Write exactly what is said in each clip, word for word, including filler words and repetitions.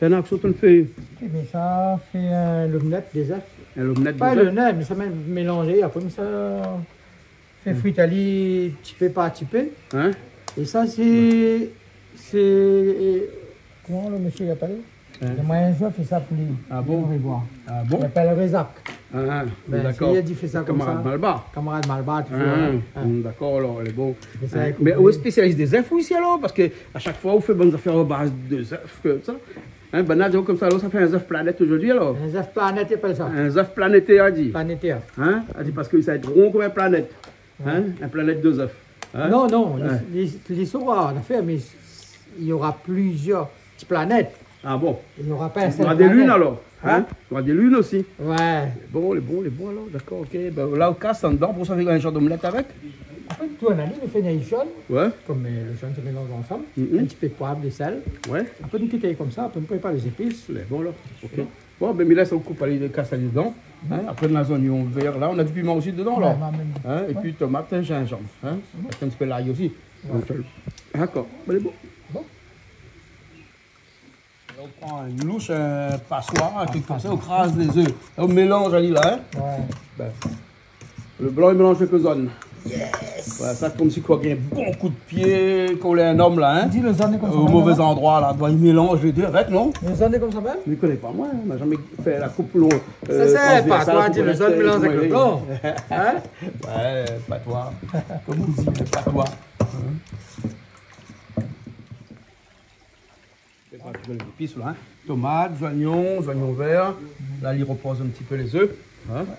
Néna kosa ou fé ? Ébin sa fé in lomnèt, dé zèf. In lomnèt, dé zèf. Pa lomnèt, mé sa mèm mélanzé. Apré, mé sa fé frit ali ti pé par ti pé. Hein ? É sa sé, sé, koman lo mésyé i apèl ? Hein ? Moin in zour la fé sa pou li. Ah bon ? Ou va voir. Ah bon ? I apèl Rézak. Ah, dakor. Bin, sé li la di fé sa konmsa. Kamarad Malbar. Kamarad Malbar, toujour, hein. Ah, dakor, alor lé bon. Mé ou lé spésialis dé zèf ou isi alor ? Parske a shak foi ou fé bann zafèr a baz dé zèf konmsa. Hein, banna i di konmsa, alor sa fé in zèf planèt zordi alor. In zèf planèt i apèl sa. In zèf planétèr, i di. Planétèr. Hein ? I di parske sa i lé ron konm in planèt. Hein ? In planèt dé zèf. Hein ? Non, non, li, li, li sora, an fèt, mé i nora plizièr ti planèt. Ah bon ? I nora pa in sèl planèt. Nora dé lune alor. Hein ? Hein ? Nora dé lune osi. Ouais. Bon, lé bon, lé bon alor, dakor, ok. Bin la ou kas andan pou sa fé in zanr d'omlèt avèk. Apré, tout an ali, nou fé in zone. Ouais. Konm, euh, lo zone sé mélanz ansanm. Mhm. In ti pé poiv, dé sèl. Ouais. Apré nou kit konmsa, apré nou prépar lé zépis. Lé bon alor, ok. Bon, bin, mi lès aou koup ali, kas ali dedan. Hein, apré, nou na zoignon vèr la, nou na di piman osi dedan la. Ouais, ouais, ouais. Hein, épi tomat, zinzanm, hein. Mhm. Avèk in ti pé lay osi. Ouais. Donk, euh, dakor, bin, lé bon. Bon. La ou pran in loush, in pasoir, in trik konmsa, ou kraz lé zèf. La ou mélanz ali la, hein. Ouais. Bin, lo blan i mélanz avèk lo zone. Yes. Voilà, sa konmsi koi, gingn in bon kou d'pié, kan ou lé in om la, hein. Di lo zone konmsa, o mové landroi la, doi i mélanz lé dé avèk, non ? Lo zone konmsa mèm ? Mi koné pa moin, ma zamé fé la koup lon, euh, transvèrsal pou konèt, euh, koman i lé. Sa sé patoi, di lo zone mélanz avèk lo blan. Hein ? Ouais, patoi. Konm ou di, patoi. Hein ? Prépar tout bann zépis la, hein. Tomat, zoignon, zoignon vèr. La li ropoz in ti pé lé zèf, hein.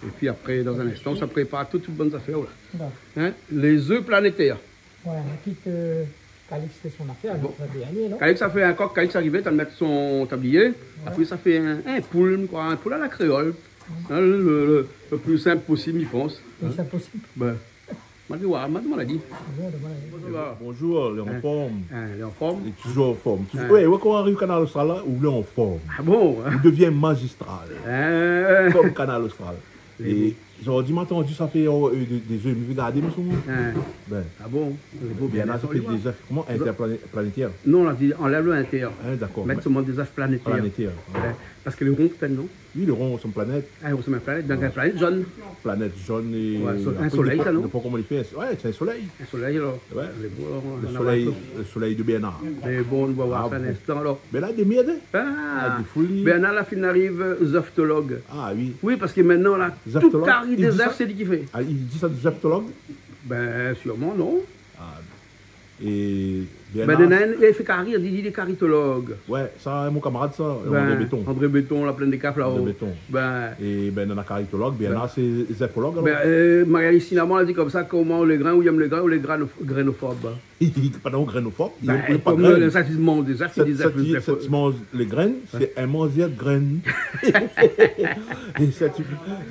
Épi apré, dan in instan, sa prépar tout, tout bann zafèr la. Dakor. Hein, lé zèf planétèr. Ouais, nou kit, euh, Calix fé son afèr, nou sa dèrnié, non ? Calix la fé in kok, Calix la arivé, la mèt son tablié. Ouais. Apré sa fé in, in poul, koi, in poul a la kréol. Ouais. Hein, lo, lo, lo pli sinp posib, mi pans. Pli sinp posib. Bin. Ma di, ouais, ma di, ma la di. Bonjour, lé an form. Hein, lé an form. Lé toujour an form. Toujour, ouais, kan ou ariv Kanal Austral la, ou lé an form. Ah bon ? Ou devien mazistral. Hein. Konm Kanal Austral. É zordi ma tandi sa fé, euh, dé, dé zèf, mi vé gardé, mé souvan. Hein. Bin. Ah bon ? Lé bon, bien, la sa fé dé zèf. Koman ? Interplané-, planétèr. Non, la di anlèv lo inter. Hein, dakor. Mèt solman dé zèf planétèr. Planétèr, ouais. Ouais. Parske lé ron, pétèt, non ? Oui, lé ron, sé in planèt. Ah, ron, sé in planèt, donk in planèt zone. Planèt zone é... Ouais, so-, in solèy, sa, non ? Apré, i dépan, i dépan koman li fé. Ouais, sé in solèy. In solèy, alor. Ouais. Lé bon, alor, lo solèy, lo solèy de Bernard. Mé bon, nou va voir sa in instan, alor. Ah bon. Bernard, dé mèrd, hein ? Ah, dé foli. Bernard la fine ariv, euh, zèftolog. Ah oui. Oui, parske mintnan la, tout kari dé zèf, sé li ki fé. Zèftolog ? I di sa ? Ah, i di sa, zèftolog ? Bin, sirman, non ? Ah. É Bernard... Bin, néna in, li fé kari, li di li lé karitolog. Ouais, sa, mon kamarad sa, André Béton. André Béton, la Plaine des Cafres, la-o. André Béton. Bin. É bin, néna karitolog, Bernard sé zèfolog, alor. Bin, euh, Marie-Alice Sinaman la di konmsa, koman ou lé grin, ou yèm lé grin, ou lé grano-, grinofob. Li di pa non grinofob, li lé pa grin. Bin, konm, euh, sa ti manz dé zèf, sa ti manz lé grin, sé in manzèr grin. É sa ti,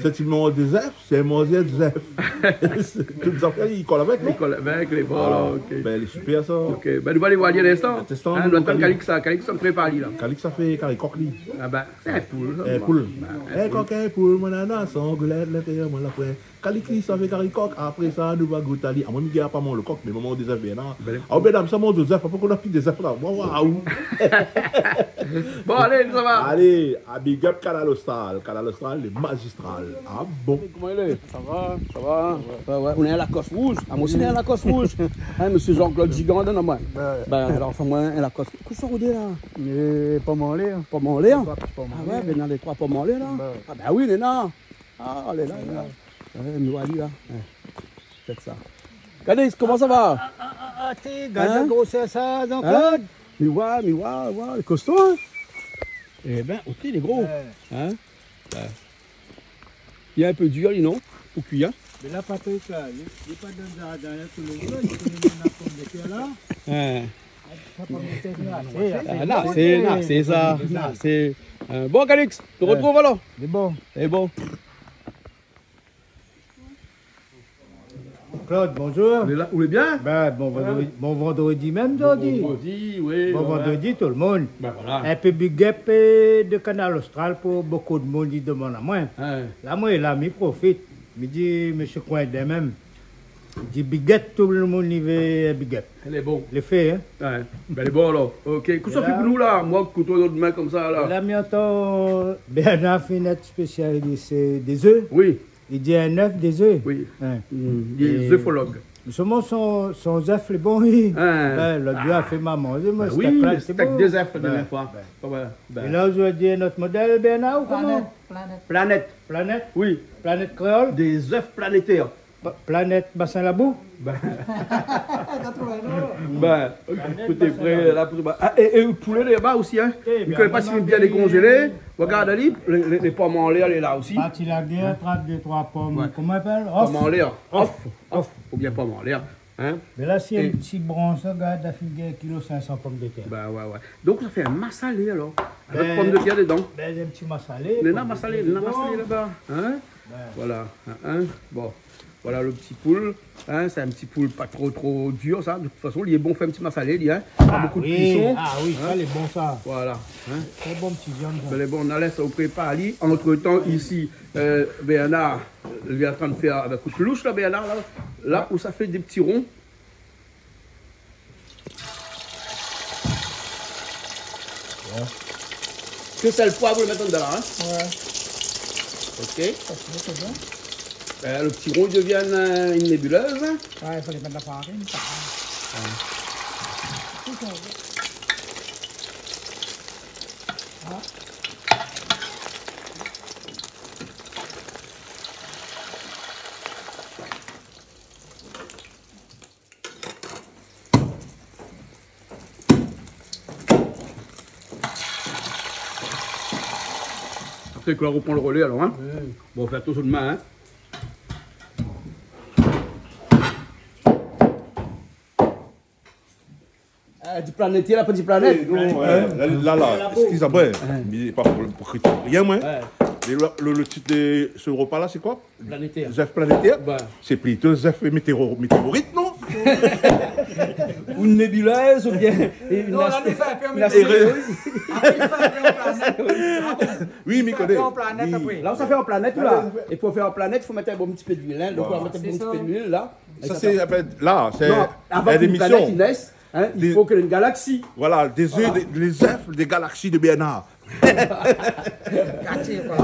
sa ti manz dé zèf, sé in manzèr dé zèf. Tout zafèr i kol avèk, non ? I kol avèk, lé bon, alor, ok. Bin, lé super, sa. Ok, bin, nou va alé voir ali in instan. In instan, hein, nou atann Calix la, Calix la prépar ali la. Calix la fé kari kok, li. Ah bin, sé in poul, sa. In poul. Bin, in poul. In kok, in poul, moin néna son goulèt, lintérièr moin la fé. Calix li sa fé kari kok, apré sa, nou va gout ali. Ah, moin, mi gingn pa manz lo kok, mé moman dé zèf, Bernard. Bin, ah, Bernard, sa manz dé zèf, apré k'ou na pi dé zèf la. Waouh, waouh. Bon, alé, sa va. Alé, a big up Kanal Austral. Kanal Austral, lé mazistral. Ah bon. Koman i lé ? Sa va, sa va. Ouais, ouais, ou néna in Lacoste rouz. Ah, moin osi néna in Lacoste rouz. Hein, mésyé Jean-Claude Gigant, non, moin. Ouais. Bin, alor, fé amoin in Lacoste. Kosa ou di la ? Lé pom anlèr. Pom anlèr ? Lé troi pom anlèr. Ah ouais, bin, néna lé troi pom anlèr la. Ouais. Ah bin oui, néna, néna. Ouais, nou va alé la. Ouais. Pétèt sa. Calix, koman sa va ? Ah, ah, ah, ah, té, gard la grosèr sa, Jean-Claude. Hein ? Mi voi, mi voi, voi, lé kosto, hein ? Eh bin, ok, lé gro. Ouais. Hein ? Ouais. Li lé in pé dir, li, non ? Pou kui, hein ? Mé la, Patrick, la, li, li lé pa dan zardin la, tout lé zour, li koné mèm la pomdetèr la. Hein. Sa pomdetèr la, sé, ah, la, sé, la, sé sa, la, sé, euh, bon, Calix, nou artrouv alor. Lé bon. Lé bon. Claude, bonjour. Ou lé la, ou lé bien ? Bin, bon vandredi, bon vandredi mèm, zordi. Bon vandredi, oui, ouais. Bon vandredi, tout le monde. Bin voilà. In pé big up, euh, de Kanal Austral pou bonpé de moun i demann amoin. Ouais. La, moin, la, mi profit. Mi di, mésyé Coindin mèm. Di bigèt, tout le moun i vé bigèt. Lé bon. Lé fé, in ? Oué. Bin, lé bon, alor. OK. Kosa ou fé pou nou, la ? Mwin, kouto dan out min konmsa, la. La, mi antan, Bernard fine èt spésialis dé zèf. Oui. Li di in èf, dé zèf. Oui. In. Mm. Li lé zèfolog. Solman son, son zèf lé bon, li. In. Bin, lot zour la fé momon, li, mwin, bin oui, stek la, lé stek bon. Dé zèf, la dèrnièr foi. Bin. Oué, bin. É la, zordi, in not modèl, Bernard, ou koman ? Planèt, planèt. Planèt ? Planèt ? Oui. Planèt kréol ? Dé zèf planétèr. Pa-, planèt Basin Labou ? Bin. Bin, koté pré, la, pou, a, é, é poulé lé laba osi, in. Mi koné pa si li lé bien dékonzélé. Rogard ali, lé, lé, lé pom anlèr, lé la osi. Parti la gèr, trap dé troi pom. Oué. Koman i apèl ? Pom anlèr. Of. Of. Of. Oubien pom anlèr, in. Mé la, si in ti bransh, rogard, la fine gingn kilo sink san pomdetèr. Bin, oué, oué. Donk, sa fé in masalé, alor. Avèk pomdetèr dedan. Bin, in ti masalé, pomdetèr dedan. Néna masalé, néna masalé laba, in ? Bin. Voilà, in, in. Bon. Voilà le ti poul, in, sé in ti poul pa tro, tro dir, sa. De tout fason, li lé bon fé in ti masalé, li, in. Pa bonpé de kuison, in. A oui, sa lé bon, sa. Voilà, in. Tré bon ti viann, sa. Bin, lé bon, nou lès ali prépar ali. Antretan, isi, eu, Bernard, li lé antrin fé avèk koutèl loush, la, Bernard, la. La, ou sa fé dé ti ron. Oué. Ke sèl, poiv, ou mèt andan la, in ? Oué. OK. Sa, sé bon. Eu, le ti ron i devien, eu, in nébulèz, in ? Oué, i fo mèt la farine, sa. Oué. Tout sa, oué. A. Apré, Claire i pran le relé, alor, in ? Oui. Bon, fé atansion out min, in ? A, di planèt, la, pa di planèt. É, non, oué, la, la, la, éskiz amwin, mé pa problèm pou kritik rien, mwin. Oué. É le, le, le tit de se repa la, sé koi ? Planétèr. Zèf planétèr ? Bin. Sé plito zèf météo-, météorit, non ? Ou in nébulèz, oubien in... Non, la, nou fé in pé an météorit. Apré, nou fé in pé an planèt. A bon ? Oui, mi koné. Nou fé in pé an planèt apré. La, ou sa fé an planèt, ou la. Oué, oué. É pou fé an planèt, i fo mèt in bon ti pé d'luil, in. Donk, ou va mèt in bon ti pé d'luil, la. Sa, sé, apré, la, sé... Non, avan k'in planèt i nès, in, i fo k'in galaksi. Voilà, dé zèf, dé, lé zèf dé galaksi de Bernard. Katié, koi.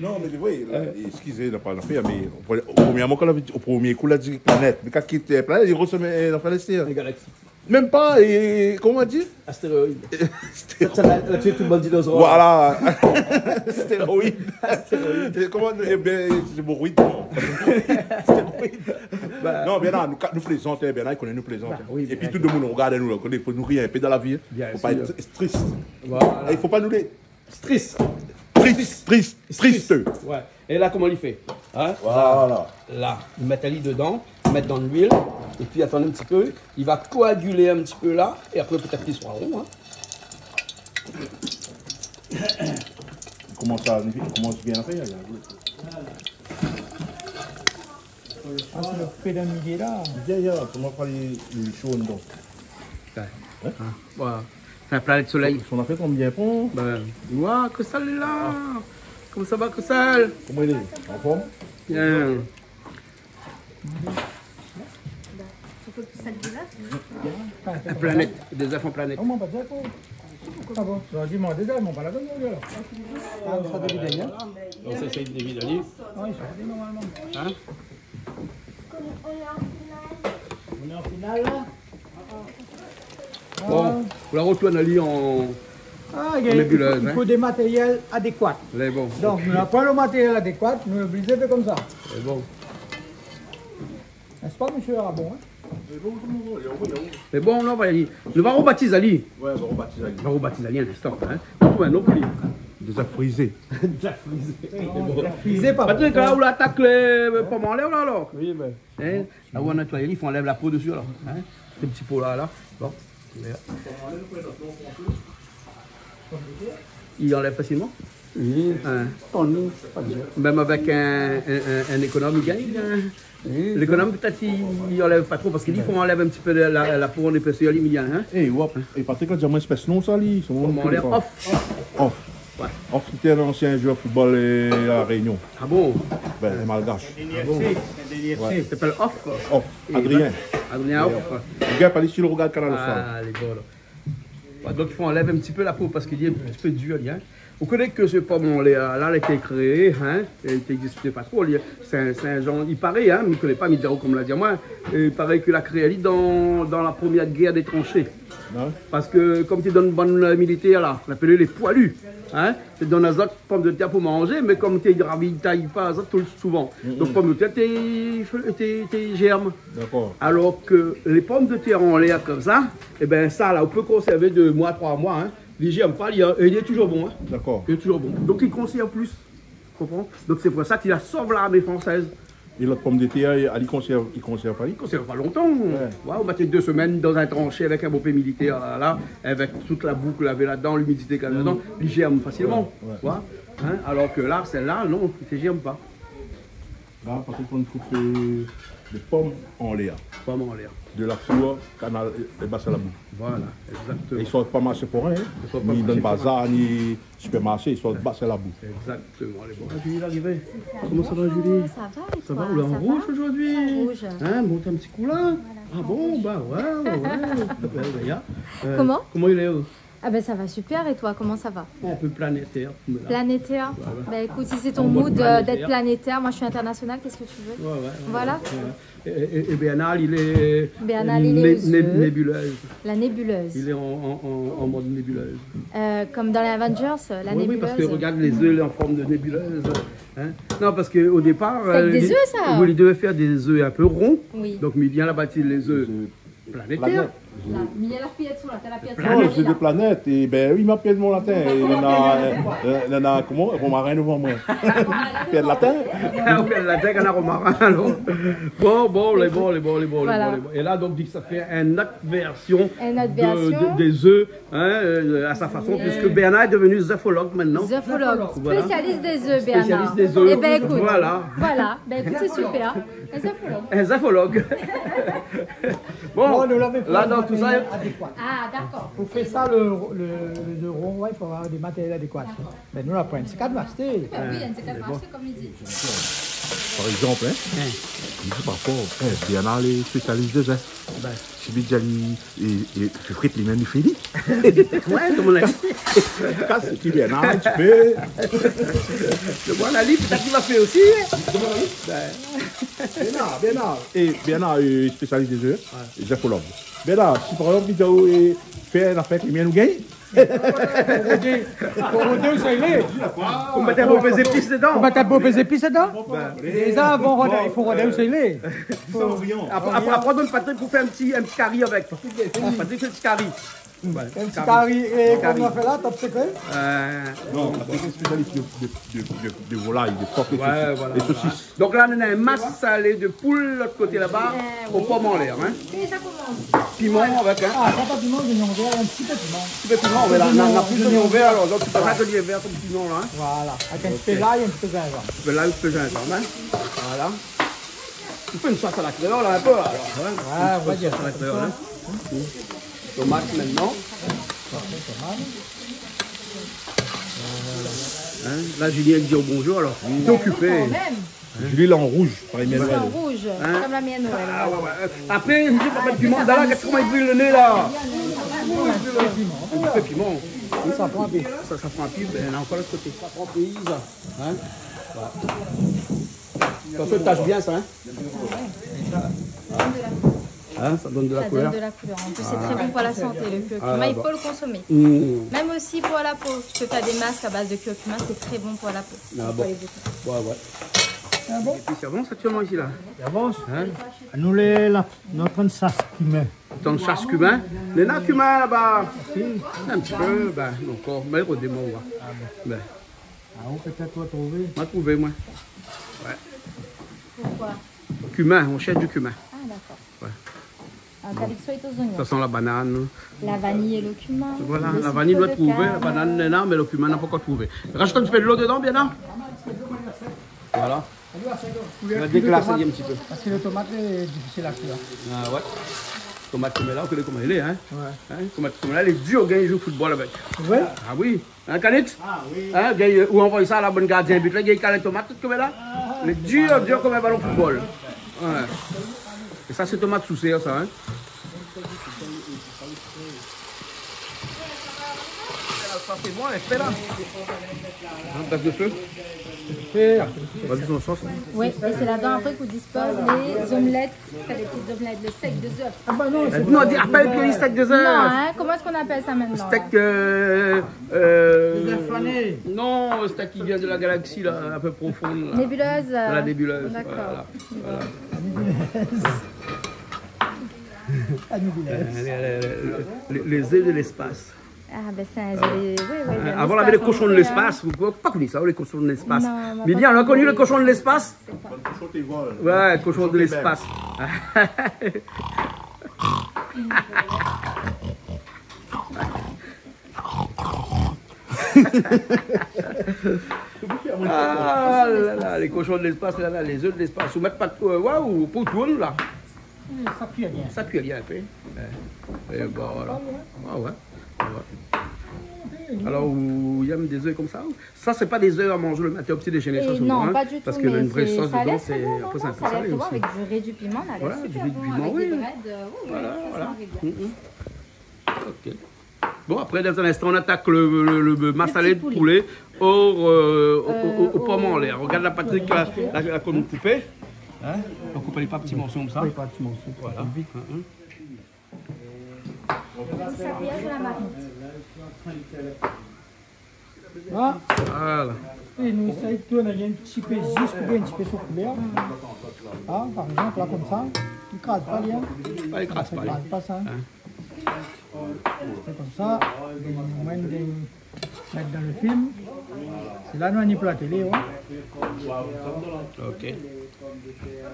Non, mé oui, la, éskiz, la pa, la fé, mé o pre-, o promié moman, kan la vi, o promié kou, la di planèt. Mé kan kit, eu, planèt, li resonn, eu, la fé lésté, in. In galaksi. Mèm pa, é, koman i di ? Astéroïd. Astéroïd. Sa, sa, la, la tié tout bann dinozor. Voilà. Astéroïd. Astéroïd. É koman, é bin, sé borid, non ? Astéroïd. Bin. Non, Bernard, nou ka-, nou plézant, in, Bernard, i koné nou plézant, in. Ba oui, bien sir. É pi tout demoun i rogard anou, la, i koné, fo nou ri in pé dan la vi, in. Bien sir. Fo pa èt tris. Voilà. É i fo pa nou lé Tris. Tris, tris, tris. Oué. É la, koman li fé ? In ? Voilà. La, la, li mèt ali dedan, li mèt dan luil, épi atann in ti pé, li va koagilé in ti pé la, é apré, pétèt li sra ron, in. Koman sa, koman bien fé, la ? A, sé le fé dan milié la. Bien, bien, koman fé lé, lé sho dedan ? Oué. In ? A, voilà. Sé in planèt solèy. Son, son afèr konbien pran ? Bin, oué, Kristal lé la. A. Koman sa va, Kristal ? Koman i lé ? An form ? Bien. In planèt, dé zèf an planèt. A, mwin pa di ankor. A bon ? Zordi, mwin, dé zèf, mwin pa la donn, alor. A, sa, David, in ? Non, sa, sé David, ali. A, li sort normalman. In ? Nou lé an final, la. Bon, pou la rotourn ali an, an nébulèz, in. A, i fo, i fo dé matéryèl adékwa. Lé bon. Donk, nou na pa le matéryèl adékwa, nou lé oblizé fé konmsa. Lé bon. N'est-ce pas, monsieur Rabon, in ? Lé bon, non, va, nou va robatiz ali. Oué, nou va robatiz ali. Nou va robatiz ali in instan, in. Nou trouv in non pou li. Déza frizé. Déza frizé. Lé bon. Frizé, pa... Patrick, la, ou la atak le pom anlèr, la, alor ? Oui, bin. In ? La, ou nétoy ali, i fo anlèv la po dési, alor. In ? Sé ti po la, la. Bon. Voilà. I anlèv fasilman. Oui. In. Mèm avèk in, in, in, in ékonom, i gingn, in. Oui. Lékonom, pétèt, i, i anlèv pa tro, parske li, i fo anlèv in ti pé de la, la po an épèsèr, li, mi gingn, in. É, oué. É Patrick la di amwin, espès non, sa, li. Koman i lé, off. Off. Off, sété in ansien zouèr football, euh, La Réunion. Ah bon ? Ben, in malgash. Ah bon ? Ouais. I apèl Off. Off. Adrien. Adrien Off. Li gingn pa, li si li rogard Kanal Austral. Ah, lé bon, la. Ouais, donk, i fo anlèv in ti pé la po parské li lé in ti pé dir, li, hein. Ou koné ke se pom anlèr la, la, li la été kréé, hein, li té égzis pa tro, li, sé in, sé in zanr, i paré, hein, mi koné pa, mi di aou, kom la di amoin, i paré ke la kréé ali dan, dan la promièr guèr dé transhé. Ouais. Parské, kom té dan bann, euh, militèr la, i apèl lé poilu, hein, té dan azot pomdetèr pou manzé, mé kom té ravitay pa azot tout souvan. Mm, mm. Donk, pomdetèr té, té, té zèrm. Dakor. Alor ke lé pomdetèr anlèr komsa, ében, sa la, ou pé konsèrvé dé moi, troi moi, hein. Li zèrm pa, li, é li lé toujour bon, hein. Dakor. Li lé toujour bon. Donk, li konsèrv plis. Konpran ? Donk, sé pou sa ke la sov larmé fransèz. É lot pomdetèr, é, li konsèrv, li konsèrv pa, li ? Konsèrv pa lontan. Ouais. Ouais, ou mèt dé semèn dan in transhé avèk in bonpé militèr, la, la, avèk tout la bou ke lavé ladan, limidité ke lavé ladan, li zèrm fasilman. Ouais, ouais. Ouais. Hein ? Alor ke la, sèl-la, non, li zèrm pa. La, parské nou koup, euh, dé pom anlèr. Pom anlèr. De la kour, kanal, euh, é Bassin Labou. Voilà, exactement. É i sort pa marshé forin, hein. I sort pa marshé forin. Ni dan bazar, ni supermarché, i sort Bassin Labou. Exactement, lé bon. Ah, Julie, l'arrivé. Koman sa va, Julie ? Bonjour, ça va, et toi, ça va ? Ou lé an rouz zordi. En rouge. Hein, mont in ti kou la. Voilà, en rouge. Ah bon, bah ouais, ouais, ouais. Koman ? Koman i lé, euh ? Ah ben, ça va super, et toi, comment ça va ? In pé planétèr, mé la. Planétèr ? Voilà. Ben, écoute, si c'est ton mood, euh, d'être planétaire, moi, je suis internationale, qu'est-ce que tu veux ? En mode planétèr. Ouais, ouais, ouais. Voilà. Ouais. É, é, é Bernard, li lé, Bernard, li lé né-, né-, nébuleuse. La nébuleuse. Li lé an, an, an, an mod nébuleuse. Euh, comme dans les Avengers, euh, la nébuleuse. Oui, oui, parské rogard, lé zé lé an form de nébuleuse, hein. Non, parské o dépar, euh, li, li devé fé dé zé in pé ron. C'est des œufs, ça ? Oui. Donk, mi vien la bati lé zé planétèr. Planèt. La, mi la pièr sou la, la pièr sou la. Non, sé dé planèt. É ben oui, ma pièr mon latin. É nana, euh, euh, nana, koman ? Romarin dovan moin. Pièr latin. Ah, pièr latin, kan na romarin, alor. Bon, bon, lé bon, lé bon, lé bon, lé bon, lé bon. Voilà. É la, donk, di sa fé in not vèrsion de, de, dé zé, hein, euh, à sa façon, puisque Bernard est devenu zœufologue maintenant. Zœufologue. Voilà. Spécialiste des œufs, Bernard. Spécialiste des œufs. Eh ben, écoute. Voilà. Voilà. Ben, écoute, c'est super. In zafologue. In zafologue. Bon, nou lavé pa la, dan tout sa, matériel adékwa. Ah, dakor. Pou fé sa, le, le, le ron, ouais, i fo avoir dé matériel adékwa. Dakor. Mé nou la pran in ti kad masté. Ben oui, in ti kad masté, kom li di. Par égzanp, hein, mi di parfoi, hein, Bernard lé spésialis dé zé. Ben. Si mi di ali, é, é, fé frit, li mèm, li fé li. Ouais, koman la di. Kas ti Bernard in ti pé. Demann ali, pétèt li va fé osi, hein. Demann ali. Ben. Bernard, Bernard. É Bernard, euh, spésialis dé zé, hein. Ouais. Zafologue. Bernard, si par égzanp, mi di aou, euh, fé in afèr avèk lé mien, nou gingn ? Fo rodé, fo rodé ousa i lé. Fo mèt in pé zépis dedan. Fo mèt in pé zépis dedan. Ben. Déza, avan rodé, i fo rodé ousa i lé. Apré, apré, apré, donn Patrick pou fé in ti, in ti kari avèk. Patrick fé in ti kari. Ouais, in ti kari. Kari, é koman i fé la, top secret ? Euh, non, Patrick lé spésialis de, de, de, de, de volay, de pok é sosis. Ouais, voilà, voilà. Donk la, nou néna in masalé de poul lot koté laba, o pom anlèr, hein. Piman avèk, hein. Ah, sa pa piman, zoignon vèr, in ti pé piman. In ti pé piman, mé la, na, na plis zoignon vèr, alor, donk, sé pou sa ke li lé vèr konm piman, la, hein. Voilà, avèk in ti pé lay, in ti pé zinzanm. In ti pé lay, in ti pé zinzanm, hein. Voilà. Nou fé in sos a la kréol, la, in pé, alor, hein. Ouais, nou va dir sos a la kréol, hein. Tomat mintnan. Hein, la, Julie i di bonjour, alor. Lé okipé. Kan mèm. Julie lé an rouz, parèy Miss Noël. An rouz, konm la Miss Noël. Ah, ouais, ouais. Apré, mi di, papa, piman, la, la, koman i bril lo né, la ? In ti pé piman. Sa pran in pé. Sa, sa pran in pé, ben, la ankor lot koté. Sa pran péi, sa. Hein ? Voilà. Sa i tash bien, sa, hein ? Hein, ça donne de la couleur. Ça donne de la couleur. En plus, c'est très bon pour la santé, le curcuma, il faut le consommer. Même aussi pour la peau. Tu peux faire des masques à base de curcuma, c'est très bon pour la peau. Ah bon ? Ouais, ouais. Ah bon ? Et puis, c'est bon, ça, tu manges ici, là ? Avans. Hein ? Nou lé la, nou lé an trin de sas kimin. Tan de sas kimin. Néna kimin laba. Si. In ti pé, ben, ankor, mé rodé, ma oi. Ah bon. Ben. Ah, ou pétèt ou va trouvé. Ma trouvé, moin. Ouais. Pourquoi ? Cumin, on cherche du cumin. Ah, d'accord. Ouais. Ah, Calixto est aux oignons. Ça sent la banane. La vanille et le cumin. Voilà, la vanille, nou la trouvé, la banane, néna, mé lo kimin, na pankor trouvé. Rajout in ti pé de lo dedan, bien, hein ? Voilà. Sa va déglasé in ti pé. Parske lo tomat lé difisil a kuir. Ah ouais. Tomat koméla, ou koné koman i lé, in ? Wé. In ? Tomat koméla, lé dir gingn zoué football avèk. Wé. A oui. In, Calix ? A oui. In, gingn, ou anvoy sa la, bann gardien but la, gingn kal tomat tout koméla. A, lé dir, dir konm in balon football. Wé. É sa, sé tomat sou sèr, sa, in ? Sa fé bon, lé fré la. In, bès lo fé. Fé, apré. Vas-y, son sos. Oui, é sé ladan apré k'ou dispoz lé zomelèt. Fé dé ti zomelèt, lo stèk dé zèf. A ba non, sé... Non, di, apèl ké stèk dé zèf. Non, in, koman èske nou apèl sa mintnan la ? Stèk, euh, euh, dé zèf fané. Non, stèk ki vien de la galaksi la, in pé profon la. Nébileuz, euh. La nébileuz, dakor. Voilà, voilà. La nébileuz. Euh, lé, lé, lé, lé, lé zèf de léspas. A, bin, sé in zoli, oui, oui, in, avan, lavé lé koshon de léspas, ou pa koni sa, lé koshon de léspas. Non, moin la pa koni. Mé bien, nou la koni lé koshon de léspas. Sé koi ? Bann koshon té i vol. Wé, koshon de léspas. A la la, lé koshon de léspas la, la, lé zèf de léspas. Ou mèt pa, euh, waouh, pou tourn la. Sa kui bien. Sa kui bien in pé. Wé. É bon, voilà. A wé. A wé. Alor, ou yèm dé zèf konmsa ? Sa, sé pa dé zèf a manzé lo matin o pti déjeuner, sa, souvan, in, parske na in vré sos dedan, sé, apré, sé in pé salé, in pé salé osi. Non, pa ditou, mé sa a lèr tro bon avèk du ri, du piman la, lé super bon, avèk dé brèd, euh, oui, oui, sa i mari bien. Voilà, voilà. Mm, mm. Ok. Bon, apré, dan in instan, nou atak lo, lo, lo masalé de poulé o, euh, o, o, o pom anlèr. Rogard la, Patrick, la, la, la koupé. In ? Donk, ou koup ali pa ti morso konmsa. Oui, pa ti morso. Voilà. Vit. In, in. Ti sablé dan la marmit. Voilà. É nou éséy tourn in ti pé zis pou gingn in ti pé son koulèr. A, par égzanp, la, konmsa, i kraz pa li, in. A, i kraz pa li. I kraz pa sa, in. In. Sé konmsa, bin, moin, bin, mèt dan lo film. Sé la nou la ni pou la télé, wé. Ok.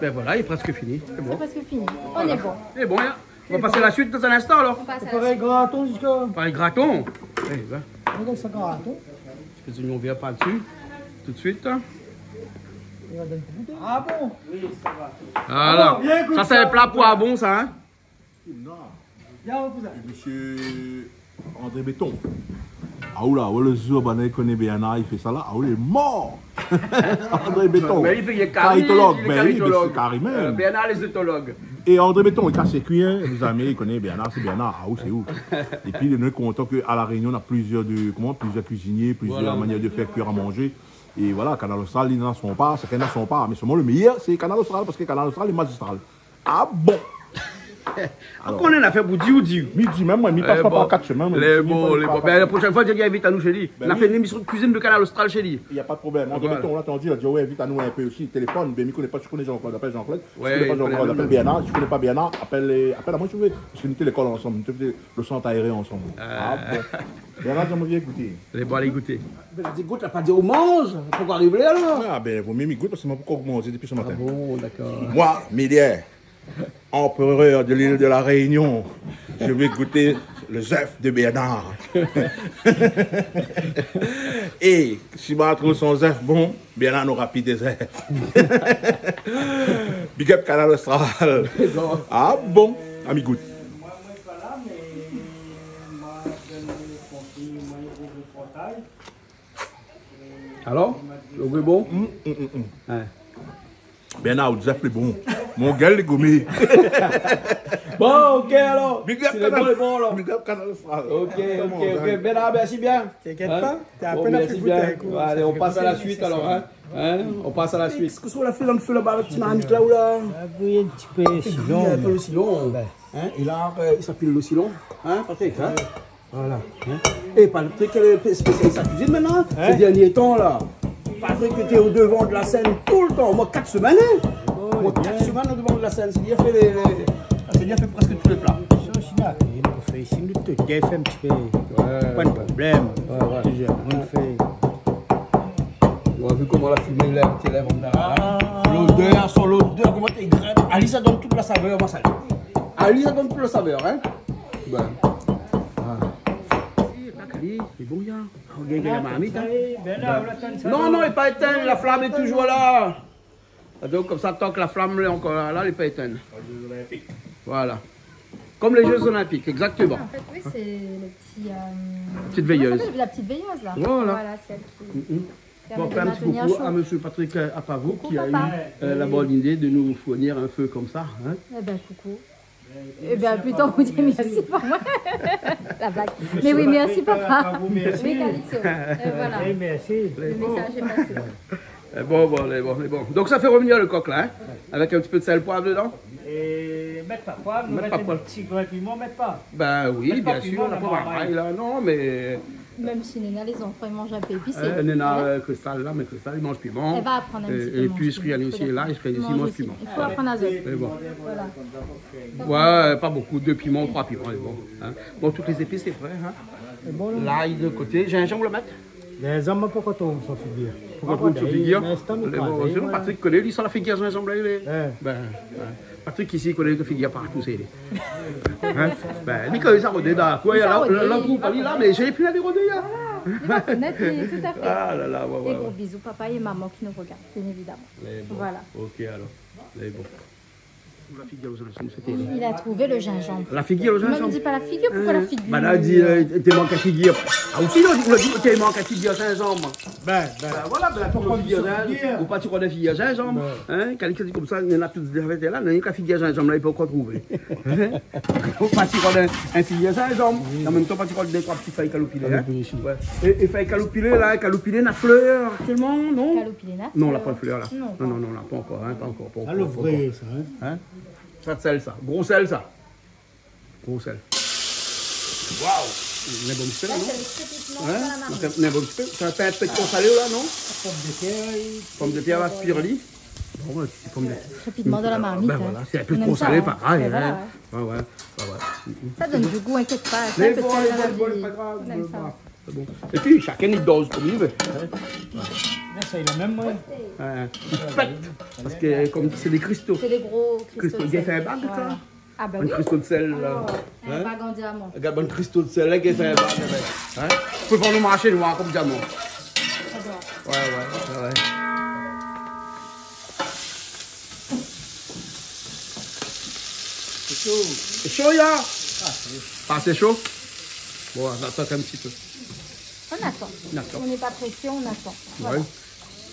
Bin voilà, lé prèsk fini. Lé bon. Sé prèsk fini. Voilà. On est bon. Lé bon, in. Nou va pas a la suit dan in instan, alor. On passe à la suite. Parèy graton ziska. Parèy graton. É bin. Rogard sa, graton. Ti pé zoignon vèr par dsi, tout suit, in. I va donn pou gouté. A bon ? Voilà. A, bien, ékout sa. Sa, sé in pla pou a bon, sa, in ? Non. Bien, on pou sa. Mésyé André Béton. A ou la, ou, lo zour banna i koné Bernard i fé sa la, a ou, lé mor. André Béton. Mé li fé, li lé kari, karitolog, li lé karitolog. Bin oui, mé sé kari mèm. Euh, Bernard lé zétolog. É André Béton, li kas lé kui, in, lé zami, i koné Bernard, sé Bernard, a ou, sé ou. Épi, nou lé kontan ke a La Rényon, na plizyèr de, koman, plizyèr kuizinié, plizyèr manièr de fèr kuir a manzé. Voilà. É voilà, Kanal Austral, li na son par, shakinn na son par, mé solman lo méyèr, sé Kanal Austral, parske Kanal Austral lé mazistral. A bon ? Alor. Ankor in afèr pou di, ou di. Mi di mèm, moin, mi pas pa par kat shemin, moin. Lé bon, lé bon. Bin, la proshèn foi, di ali invit anou shé li. Bin oui. Nou fé in émisyon de kuizine de Kanal Austral shé li. Na pa de problèm. André Béton, la, tann ali, di aou, invit anou in pé osi, téléfone. Bin, mi koné pa, si ou koné Jean-Claude, apèl Jean-Claude. Si ou koné pa Jean-Claude, apèl Bernard. Si ou koné pa Bernard, apèl, euh, apèl amoin, si ou vé. Parske nou té lékol ansanm, nou té fé lo sant aéré ansanm. A bon. Bernard, di amoin, vien gouté. Lé bon, alé gouté. Bin, la di gout, la pa di ou manz, pankor arivé alor. A bin, vo myé mi gout, parske moin pankor manzé dépi se matin. A bon, dakor. Moi, Méliès, empereur de l'île de la Réunion, je vais goûter le zèf de Bernard. É si ma trouv son zèf bon, Bernard nora pi dé zèf. Big up Kanal Austral. Non. A bon, ami gout. Alor, lo gou lé bon ? Mm, mm, mm, mm. In. Bernard, out zèf lé bon. Mon gèl lé gomé. Bon, ok, alor. Big up Kanal. Si lé bon, lé bon, alor. Big up Kanal Austral. Ok, ok, ok. Bernard, mèrsi bien. T'inquiète pas. T'as à peine fait goûter un coup. Alé, on passe à la suite, alor, in. In ? On passe à la suite. Kosa ou la fé dan lo fé laba, avèk ti marmit la, ou la ? La bouyi in ti pé lo silon. In pé lo silon. Bin. In ? É la, euh, i sa pil lo silon. In, Patrick, in ? Voilà. In ? É Patrick, lé spésialis sa kuizine mintnan, in ? Sé dernié tan la. Patrick lété o devan de la sèn toultan, omoin kat semèn, in ? Omoin kat semèn o devan de la sèn. Sé li la fé lé, lé, sé li la fé prèsk tout lé pla. Sa osi la, nou fé isi, nou té fé in ti pé. Wé. Pa de problèm. Wé, wé. Plizyèr moun fé. Ou la vi koman la fimé i lèv, té lèv an arièr la. A. Lodèr, son lodèr, koman té i grin. Ali sa donn tout la savèr, moin sa. Ali sa donn tout la savèr, in. Bin. A. Lé bon, ya. Rogard la marmit, in. Bin la, ou la tann sa. Non, non, lé pa étinn, la flam lé toujour la. Donk, konmsa, tank la flam lé ankor la, la, lé pa étinn. Voilà. Comme les Jeux Olympiques, exactement. Ah, en fait, oui, c'est le petit, euh, comment ça s'appelle ? La petite veilleuse. La petite veilleuse, là. Voilà. Voilà, celle qui permet de maintenir chaud. Bon, on fait un petit coucou à monsieur Patrick, euh, Apavou, qui a eu, euh, la bonne idée de nous fournir un feu comme ça, hein. Coucou, papa. Eh ben, coucou. Eh ben, plutôt, on dit merci, pas moi. La blague. Mais oui, merci, papa. Monsieur Patrick, euh, Apavou, merci. Oui, Calixto. Et voilà. Et merci. Le message est passé. Eh, bon, bon, lé bon, lé bon. Donc ça fait revenir le coq là, hein, avec un petit peu de sel, poivre dedans. É mèt pa poiv, nou mèt in ti grin piman, mèt pa. Mèt pa poiv. Ben oui, bien sûr, on n'a pas marmay là, non, mais... Même si néna les enfants, ils mangent un peu épicé. Euh, néna, euh, Cristal là, mais Cristal, il mange piment. Elle va apprendre un petit peu manger. Et puis, Sriani aussi est là, et Sriani aussi mange piment. Il faut apprendre à zot. Mais bon. Voilà. Ouais, pas beaucoup, deux piments, trois piments, c'est bon, hein. Bon, toutes les épices, c'est prêt, hein. Lay de côté, gingembre, le mèt ? Gingembre, pankor trouv sa figir. Pankor trouv sa figir. Lé bon, sinon, Patrick i koné, li, sa la figir gingembre la, li. Ben, ouais. Patrick isi i koné ke figir partou, sé li. Hein ? Ben, li, kan li sa rodé dan la kour, la, la, la kour, li la, mé mi la pi rodé, hein. Voilà. Li va reconnaître, oui, tout à fait. Ah là là, ouais, ouais. Et gros bisous, papa et maman qui nous regardent, bien évidemment. Lé bon. Voilà. Ok, alors. Lé bon. La figir lo gingembre, sété... Il a trouvé le gingembre. La figir lo gingembre. Mé mi di pa la figir, pourquoi la figir ? Hein ? Bah, la di, euh, té mank la figir. Ah, ou si, non, ou la di, té mank la figir gingembre. Ben, ben. Ben voilà, ben, pourquoi figir gingembre ? Ou pa, ti koné figir gingembre. Ben. Hein ? Kan li di konmsa, néna tout zafèr la, néna figir gingembre la, li pé ankor trouvé. Hein ? Ou pa, ti koné in figir gingembre. Oui. An mèm tan, pa, ti koné dé troi ti fèy kaloupilé, hein ? Kaloupilé, si. Ouais. É, é fèy kaloupilé la, kaloupilé na flèr aktièlman, non ? Kaloupilé na flèr. Non, la pa flèr la. Non, non, non, la pa ankor, hein, pa ankor, pa ankor, pa ankor. Sa, lo vré, sa, hein. Hein ? Sa, sèl, sa. Gro sèl, sa. Gro sèl. Waouh ! Néna bon ti sèl, non ? Hein ? Néna bon ti sèl. Sa fé in pé tro salé, la, non ? Pomdetèr, oui. Pomdetèr, la, spirli. Bon, ouais, ti pomdetèr. Rapidement dans la marmite, hein. Ben voilà, sé in pé tro salé, pa grav, hein. On aime ça, hein. Mais voilà, ouais. Ouais, ouais, ouais, ouais. Ça donne du goût, inquiète pas. Mé bon, bon, bon, pa grav, pa grav. On aime ça. Sé bon. Épi, shakinn i doz konm li vé. Hein ? Là, ça, il a même, ouais. Ouais, i pèt. Parske, konm sé dé kristo. C'est des gros cristaux de sel. Kristo, i fé in bag, sa. Voilà. Ah, ben oui. In kristo d'sèl, la. Hein ? Un bag en diamant. Gard, bann kristo d'sèl, la, i fé in bag avèk. Hein ? Fo pa nou marsh noir konm diaman. J'adore. Ouais, ouais, ouais, ouais. Sé sho. Sé sho, ya ? Ah, sé sho. Bon, on attend un petit peu. On attend. On attend. On n'est pas pressé, on attend. Ouais. Voilà.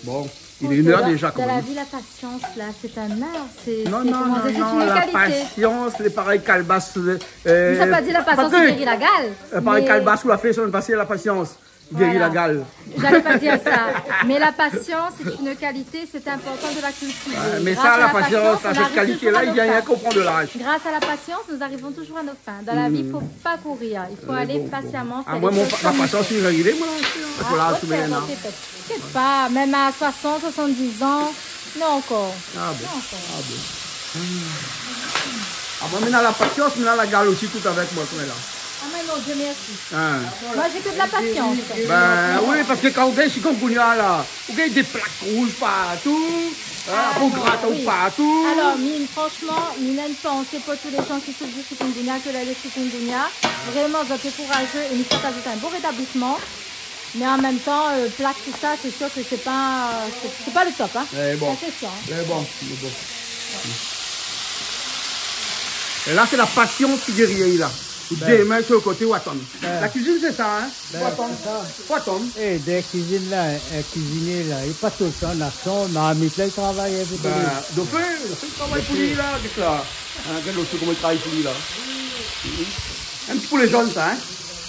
Bon, il est une heure déjà, quand même. Faut que dans la, dans la vie, la patience, là, c'est un art, c'est, c'est, comment dire, c'est une qualité. Non, non, non, non, la patience, lé parèy kalbas, euh, Patrick. Mé sa pa di la patience i géri la gal, euh, parèy kalbas ou la fé, sa, la pasians. Géri la gal. Voilà. J'allais pas dire ça. Mais la patience, c'est une qualité, c'est important de la cultiver. Ouais, mé sa, la pasians, sa, sèt kalité-la, i vien konprann de l'az. Grâce à la patience, on arrive toujours à nos fins. Grâce à la patience, nous arrivons toujours à nos fins. Dans la vie, faut pas courir. Il faut aller patiemment, faire les choses comme il faut. Ah, moin, mon pa-, ma pasians, lé arivé, moin, la, hein. Ah, ok, ok, t'inquiète pas. Mèm à soixante, soixante-dix ans, non, ankor. Ah bon. Non, ankor. Ah bon. Ah, moin, mi néna la pasians, mi néna la gal osi, tout avèk moin, konm la. Ah, mais non, Dieu merci. Hein. Moi, j'ai que de la patience. Ben oui, parske kan ou gingn chikungunya la, ou gingn dé plak rouz partou, hein, la po grat partou. Ah, oui. Alors, mi, franchement, mi néna une pensée pour tous les gens qui souffrent du chikungunya, que la, le chikungunya, vraiment, zot lé kourajé, é mi souhaite azot un bon rétablissement. Mais en même temps, euh, plak, tout ça, c'est sûr que c'est pas, c'est, c'est pas le top, hein. Lé bon. Ça, c'est sûr, hein. Lé bon, lé bon. É la, sé la pasians ki géri, la. Ou démèt su lo koté, ou atann. Ouais. La kuizine, sé sa, hein. Ben, sé sa. Fo atann. É, dan kuizine la, in kuizinié la, li lé pa toultan an aksion, marmit la, li travay in pé. Ben, dofé, dofé, li travay pou li la, gèt la. Hein, gèt lo trik, koman li travay pou li la. In ti poulé zone, sa, hein.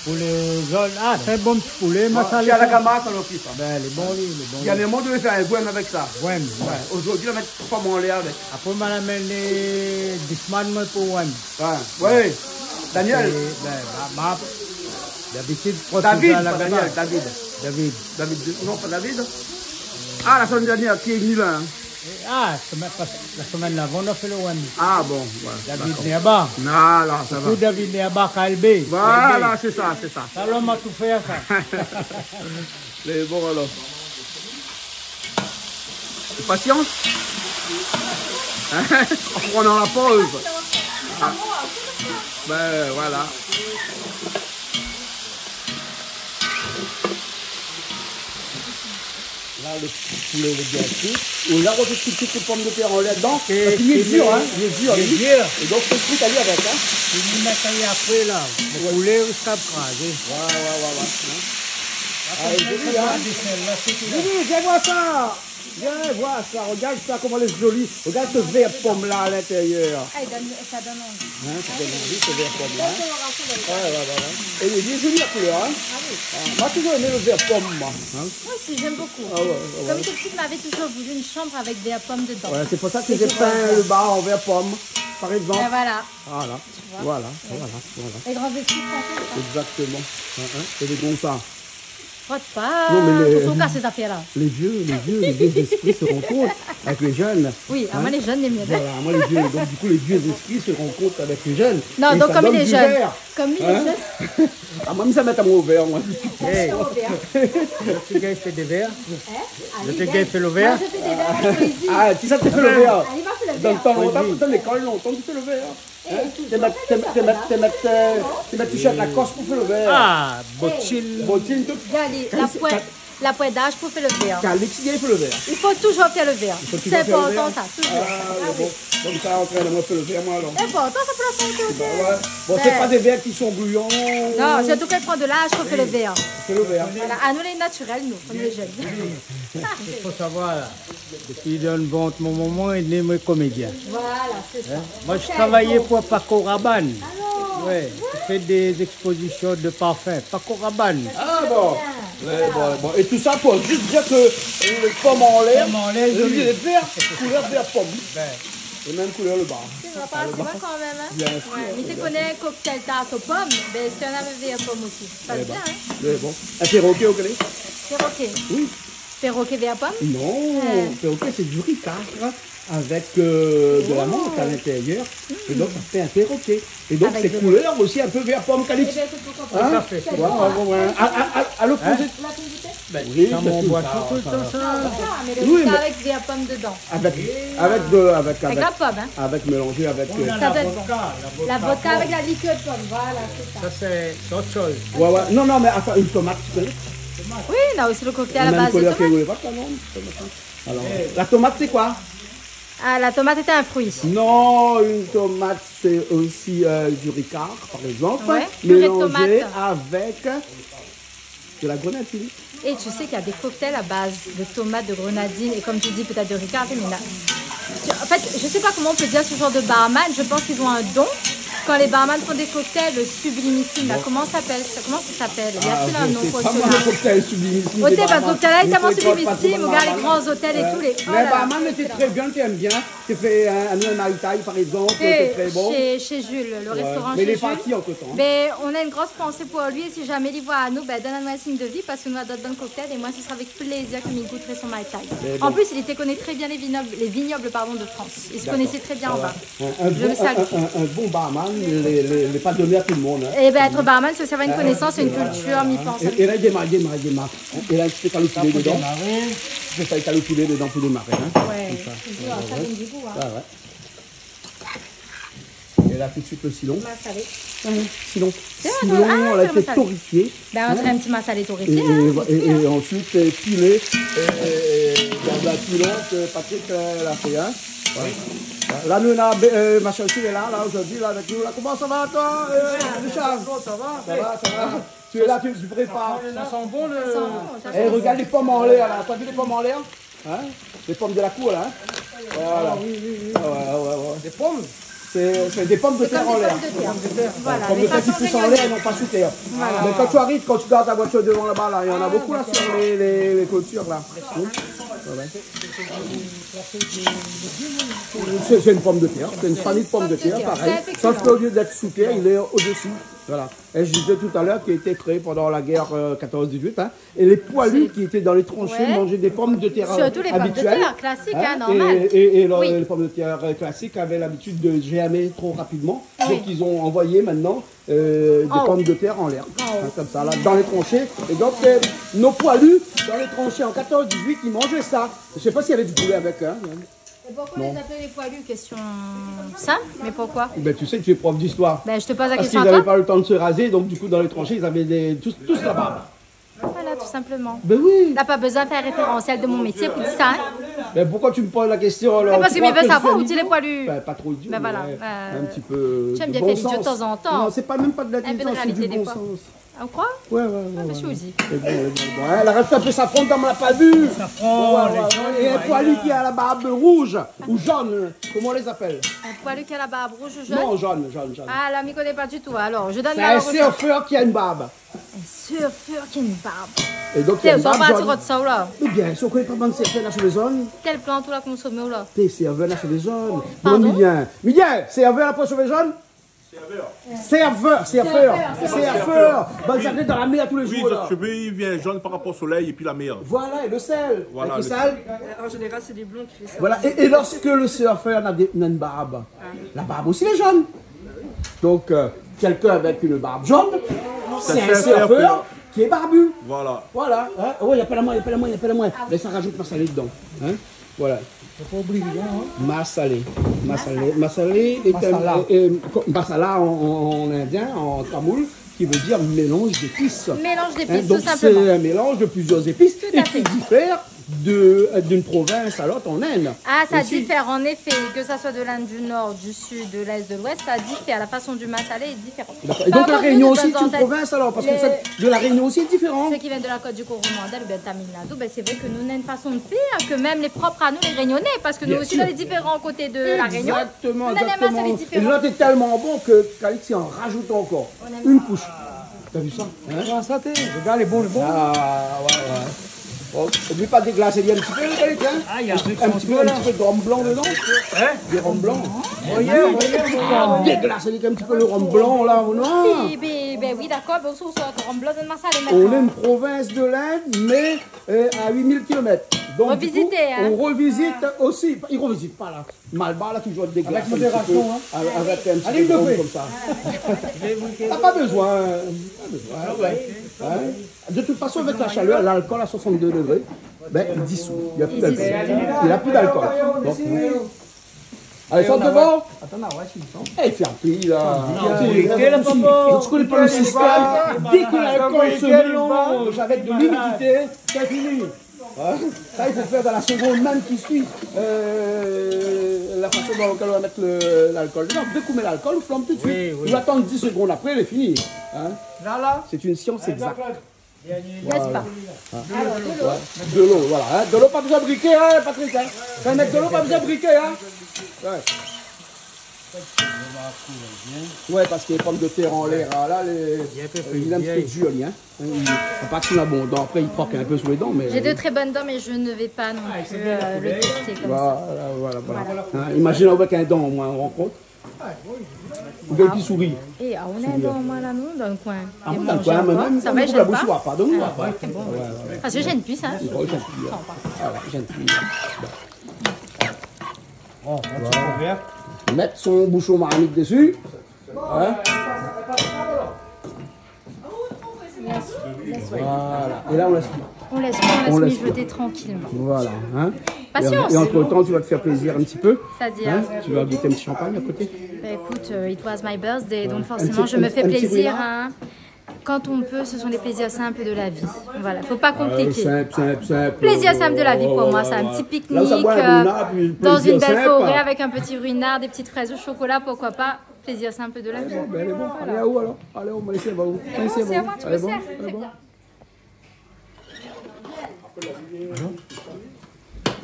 Poulé zone, ah, sé in bon ti poulé, masalé. Ouais, sé a la kamar, sa, lo fis, sa. Ben, lé bon, li, lé bon, li. Dernièrement, on devait faire un gouen avec ça. Gouen, ouais. Ouais, aujourd'hui, on va mettre trois mois en l'air avec. Apré, ma la amenn Dishman, moin, pou gouen. Ouais, ouais. Daniel. É, ben, ma, ma, d'abitid, David, pa Daniel, David. David. David, non, pa David. Ah, la semaine dernière, ki lé vni la, hein. Ah, semèn, pas, la semèn lavan, nou la fé lo gouen. Ah bon, ouais, d'accord. David Néaba. Ah, la, sa va. Pou David Néaba, K L B. Voilà, K L B. Sé sa, sé sa. Sa, l'om a tou fé, sa. Mé bon, alor. Patience. Hein ? En prenant la pause. Ah. Ben, voilà. Lo poulé lé bien kui. É la, ou va fé tout, tout lo pomdetèr anlèr dedan. Parske li lé dir, in, li lé dir, li. Lé dir. É donk, fo kui ali avèk, in. Li mèt ali apré, la. Lo poulé, sa krazé. Ouais, ouais, ouais, ouais. Alé, Julie, in. Julie, vien voir sa. Vien voir sa. Regard sa, koman lé zoli. Regard se vèr pom la a l'intérieur. Ah, i donn, sa donn anvi. In, sa donn anvi, se vèr pom la, in. Ouais, ouais, ouais, ouais. É li lé zoli, la koulèr, in. Ah oui. Ah, moin la touzour èm lo vèr pom, moin, in. Moi aussi, j'aime beaucoup. Ah ouais, ouais, ouais. Comme tout petit, m'avait toujours voulu une chambre avec vèr pom dedans. Ouais, c'est pour ça que j'ai peint le bas en vert pomme, par exemple. Et voilà. Voilà, voilà, voilà, voilà. Les grands esprits se rencontrent, hein. Exactement. Hein, hein. C'est des bons ça. Frotte pas, non, mais les, faut pas casser les affaires là. Les vieux, les vieux, les vieux esprits se rencontrent avec les jeunes. Oui, à moi les jeunes, les miens. Voilà, à moi les vieux. Donc du coup, les vieux esprits se rencontrent avec les jeunes. Non, et donc ça donne du vert. Comme les jeunes. Hein ? Comme les jeunes. Ah, moin, mi sa mèt amoin o vèr, moin. Attention au vert. Zot i gingn fé dé vèr. Hein ? Zot i gingn fé lo vèr. Moi, je fais des verres avec poésie. Ah, kisa té fé lo vèr ? Ah, li va fé lo vèr. Dan tan lontan, dan lékol lontan, té fé lo vèr. Hein ? Té mèt, té mèt, té mèt, euh, té mèt t-shirt Lacoste pou fé lo vèr. Ah, botine. Botine, tout. Regardez, la pointe. La pointe d'âge pou fé lo vèr. Calix i gingn fé lo vèr. Il faut toujours faire le vert. Il faut toujours faire le vert. C'est important, ça, toujours. Ah, mais bon. Donk sa antrèn amoin fé lo vèr, moin, alor. Important, ça, pour la santé aussi. Bah ouais. Bon, c'est pas des verts qui sont gluants. Non, surtout quand il prend de l'âge, faut faire le vert. Fé lo vèr. Voilà. Ah, nou lé naturel, nou, nou lé jeunes. Il faut savoir, là, depuis dans le ventre, mon maman est né, moi, comédien. Voilà, c'est ça. Hein ? Moi, je travaillais pour Paco Rabanne. Alors, ouais, je fais des expositions de parfums. Paco Rabanne. Ah bon. Ouais, bon, bon. Et tout ça pour juste dire que, euh, le pomme en l'air, pomme en l'air, joli. Le vert, couleur vert pomme. Ben. Et même couleur le bas. C'est vrai, pas assez loin quand même, hein ? Bien sûr, bien sûr. Ouais, mais tu connais cocktail tarte aux pommes, ben, c'est un vert pomme aussi. Ça passe bien, hein ? Eh ben, mais bon. Un perroquet, vous connaissez ? Perroquet. Oui. Perroquet vert pomme ? Non, perroquet, c'est du Ricard avec, euh, de la menthe à l'intérieur. Et donc, ça fait un perroquet. Et donc, c'est couleur aussi un peu vert pomme, Calix. Eh ben, écoute, pourquoi pas ? Hein ? Tout à fait. Ouais, ouais, ouais. À, à, à, à l'opposé. Hein ? La pomme de terre ? Oui, ça, c'est tout ça, ça. Non, c'est ça, mais le Ricard avec vert pomme dedans. Avec, avec de, avec, avec la pomme, hein. Avec mélangé avec, euh, ça doit être bon. La vodka avec la liqueur de pomme, voilà, c'est ça. Ça, c'est autre chose. Ouais, ouais. Non, non, mais attends, une tomate, tu connais ? Oui, on a aussi le cocktail à base de tomate. Même couleur que vous voulez, pas, non ? Alors, la tomate, c'est quoi ? Ah, la tomate est un fruit. Non, une tomate, c'est aussi, euh, du Ricard, par exemple, mélangé avec, euh, ouais, purée de tomate. De la grenadine. Et tu sais qu'il y a des cocktails à base de tomates, de grenadine et, comme tu dis, peut-être de Ricard, mais là, tu, en fait, je sais pas comment on peut dire ce genre de barman. Je pense qu'ils ont un don. Quand les barman font des cocktails sublimissime, là, comment ça s'appelle ça ? Comment ça s'appelle ? Y a-t-il un nom pour cela ? Ah, je sais pas, moi, le cocktail sublimissime, les barman. Oté, bah, cocktail là, il est tellement sublimissime, regarde les grands hôtels et tout, les, oh là là, excellent. Euh, les barman étaient très bien, j'aime bien. Té fé in, in Mai Tai, par exemple, té très bon. Chez, chez Jules, le restaurant chez Jules. Ouais. Mais il est parti entre-temps, hein. Ben, on a une grosse pensée pour lui, et si jamais il voit à nous, ben, donn anou in signe de vie, parce que nou la dot bann cocktail, et moi, ce sera avec plaisir que mi goûterai son Mai Tai. Eh ben. En plus, il était, connaît très bien les vignobles, les vignobles, pardon, de France. D'accord. Il se connaissait très bien en vin. Ah ouais. Je le salue. Un, un bon, un, un, un bon barman, lé, lé, lé pa doné à tout le monde, hein. Eh ben, être barman, c'est aussi avoir une connaissance et une culture, mi pans. Et, et là, il démarre, il démarre, il démarre. É la, ou fé kaloupilé dedan. Sa pou démaré. Ou fé kaloupilé dedan pou démaré, in. Ouais, konmsa. Toultan, sa i donn du gou, in. Ouais, ouais. É la, tout de suite, le silon. Masalé. Silon. Tiens, silon, ah, la, sé masalé. Torréfié. Ben, on dirait un petit massalé torréfié, hein, bien sûr. É, é, é ansuit, euh, pilé. Euh, la, la pilon, euh, Patrick, euh, la fé, in. Voilà. La, nou néna, euh, machin osi lé la, la, zordi, la, avèk nou, la. Koman sa va, toi, euh, Richard ? Sa va, sa va. Tu es là, tu, tu prépares. Ça sent bon, le... Ça sent bon, ça sent bon. Eh, regarde les pommes en l'air, là. T'as vu les pommes en l'air ? Hein ? Les pommes de la cour, là, hein ? Voilà. Ah oui, oui, oui. Ah ouais, ouais, ouais. Des pommes ? C'est, c'est des pommes de terre en l'air. C'est comme des pommes de terre. Voilà, mais façon réunionnais. Pommes de terre qui poussent en l'air et non pas sous terre. Voilà. Mais quand tu arrives, quand tu gares ta voiture devant là-bas, là, il y en a beaucoup, là, sur les, les, les clôtures, là. Ah, d'accord. Hmm ? Ouais, ouais. C'est, c'est une pomme de terre, c'est une famille de pommes de terre, pareil. C'est une pomme de terre. Sauf qu'au lieu d'être sous terre, il est au-dessus. Voilà. Et je disais tout à l'heure qu'il a été créé pendant la guerre, euh, quatorze dix-huit, hein, et les poilus qui étaient dans les tranchées mangeaient des pommes de terre, euh, habituelles, hein. Surtout les pommes de terre classiques, hein, normal. Et, et, et le, les pommes de terre, euh, classiques avaient l'habitude de germer trop rapidement. Oui. Donc ils ont envoyé maintenant, euh, des pommes de terre en l'air. En haut. Hein, comme ça, là, dans les tranchées. Et donc, euh, nos poilus, dans les tranchées, en quatorze dix-huit, ils mangeaient ça. Je sais pas s'il y avait du poulet avec, hein. Et pourquoi on les appelait les poilus ? Question simple, mais pourquoi ? Ben, tu sais que tu es prof d'histoire. Ben, je te pose la question à toi. Parce qu'ils avaient pas le temps de se raser, donc du coup, dans les tranchées, ils avaient des, tous, tous la barbe. Voilà, tout Tout simplement. Ben oui. T'as pas besoin de faire référentiel de mon métier pour dire ça, hein. Mais pourquoi tu me poses la question, alors ? Mais parce que tu crois que je suis un idiot ? Ben, pas trop idiot, mais un petit peu de bon sens. Ben voilà, euh, tu aimes bien faire l'idiot de temps en temps. Non, c'est pas, même pas de l'intelligence, c'est du bon sens. Un peu de réalité, des fois. Ah, ou quoi ? Ouais, ouais, ouais. Ah, mais je suis aussi. C'est bon, c'est bon. Bon, hein, elle arrête un peu sa fronde, comme on l'a pas vu. Sa fronde, ouais, ouais, ouais. Et un poilu qui a la barbe rouge ou jaune, comment on les appelle ? Un poilu qui a la barbe rouge ou jaune ? Non, jaune, jaune, jaune. Ah, là, mi koné pas du tout. Alors, je donne la réponse. C'est un surfeur qui a une barbe. Un surfeur qui a une barbe. Et donc, il a une barbe jaune. Té, ou sa parti rod sa, ou la ? Mais bien sûr, ou koné pa bann sèrvèr la shové zone. Kèl plant ou la konmsomé, ou la ? Té, sèrvèr la shové zone. Pardon ? Bon, Milien. Milien, sèrvèr la po shové zone ? Sèrvèr. Sèrvèr, sèrvèr, sèrvèr. Sèrvèr. Bann zafèr dan la mèr tou lé zour, la. Oui, zot shové i vien jaune par rapor au soleil et puis la mer. Voilà, et le sel. Voilà, le sel. Avèk le sal. Euh, en général, c'est des blonds qui font ça. Voilà, et, et lorsque le surfeur n'a des, n'a une barbe, la barbe aussi est jaune. Donc, euh, quelqu'un avec une barbe jaune, c'est un surfeur qui est barbu. Voilà. Voilà, hein. Oh, i apèl amoin, i apèl amoin, i apèl amoin. Mais ça rajoute massalé dedans, hein. Voilà. Faut pas oublier, hein. Massalé. Massalé. Massalé est un, masala. Euh, euh, masala en, en, en indien, en tamoul, qui veut dire mélange d'épices. Mélange d'épices, tout simplement. Hein, donc c'est un mélange de plusieurs épices et qui diffère de, euh, d'une province à l'autre en Inde. Tout à fait. Ah, ça diffère en effet, que ça soit de l'Inde du Nord, du Sud, de l'Est, de l'Ouest, ça diffère. La façon du massalé est différente. D'accord. Et donc, La Réunion aussi est une province, alors, parce que celle de La Réunion aussi est différente. Ceux qui viennent de la Côte du Coromandel ou bien de Tamil Nadu, ben, c'est vrai que nous, on a une façon de faire que même les propres à nous, les Réunionnais, parce que nous aussi, dans les différents côtés de La Réunion, on a des massalés différents. Bien sûr. Exactement, exactement. Et l'autre est tellement bon que, Calix, il en rajoute encore une couche. T'as vu ça, hein ? Ouais, sa té, regard, lé bon, lé bon. Ah, ouais, ouais. Bon, oubli pa déglasé ali in ti pé, Calix, hein ? Ah, il y a un truc un petit peu, un petit peu de rhum blanc dedans. Hein ? Du rhum blanc. Déglasé ali in ti pé le rhum blanc, là, ou non ? Oui, ben, ben oui, d'accord, ben, on se retrouve en blanc dans le massalé maintenant. On est une province de l'Inde, mais, euh, à huit mille kilomètres. Donc, du coup, on revisite aussi. Revisité, hein. Ah. Il revisite pas, là. Malbar la toujour déglasé in ti pé, avèk in ti pé de rhum konmsa. Avec modération, hein. Allez, Dopé. T'as pas besoin, pas besoin. Ah ouais. Hein ? De toute façon, avec la chaleur, l'alcool à soixante-deux degrés, ben, il dissout. Il y a plus d'alcool. Il y a plus d'alcool. Donc, allez, sort devant. Attends, non, ouais, si, non. Eh, fé in pli, la. Non, tu connais pas le système. Dès que l'alcool se mélange avec de l'humidité, c'est fini. Hein ? Ça, il faut faire dans la seconde même qui suit, euh, la façon dans laquelle on va mettre le, l'alcool dedans. Dès qu'on met l'alcool, on flambe tout de suite. Oui, oui. On attend dix secondes après, il est fini. Hein ? Là, là. C'est une science exacte. N'est-ce pas ? Voilà. Hein ? De l'eau, voilà. Hein ? De l'eau, pas besoin de briquet, hein, Patrick, hein ? Quand il met de l'eau, pas besoin de briquet, hein ? Ouais. Ouais, parce que les pommes de terre en l'air, là, les, il a un petit peu de jus, hein. Oui, à part qu'il a bon, donc après, il croque un peu sous les dents, mais... J'ai de très bonnes dents, mais je ne vais pas non plus, euh, le tester comme ça. Voilà, voilà, voilà. Voilà. Hein, imagine avec un dent, au moins, on rencontre. Ou bien qui sourit. Eh, ah, on a un dent, moi, là, non, dans le coin. Ah, moi, dans le coin, mais même, ça va, il gêne pas ? Ah, ouais, c'est bon. Ouais, ouais. Parce que je gêne plus, ça. Ouais, gêne plus, hein. Ah ouais, gêne plus. Bon, on va mettre son bouchon marmite dessus. Hein ? Voilà. Et là, on laisse cuire. On laisse, on laisse mijoter tranquillement. Voilà, hein. Patience. Et en-, et entre-temps, tu vas te faire plaisir un petit peu. C'est-à-dire ? Hein ? Tu vas goûter un petit champagne à côté. Ben, écoute, euh, it was my birthday, donc forcément, je me fais plaisir, hein. Un petit, un, un petit ruinard. Quand on peut, ce sont les plaisirs simples de la vie. Voilà, faut pas compliquer. Ah, simple, simple, simple. Plaisir simple de la vie pour moi, ça. Ouais, ouais, ouais. Un petit pique-nique, euh, dans une belle forêt avec un petit ruinard, des petites fraises au chocolat, pourquoi pas. Plaisir simple de la vie. Là, ou sa boir un verre, puis, euh, plaisir simple de la vie. Voilà. Allez, bon, ben, allez, bon. Allez, on, allez, on va laisser, on va, on va essayer, on va. Allez, bon, allez, bon. Merci à moi, tu peux servir, c'est bien.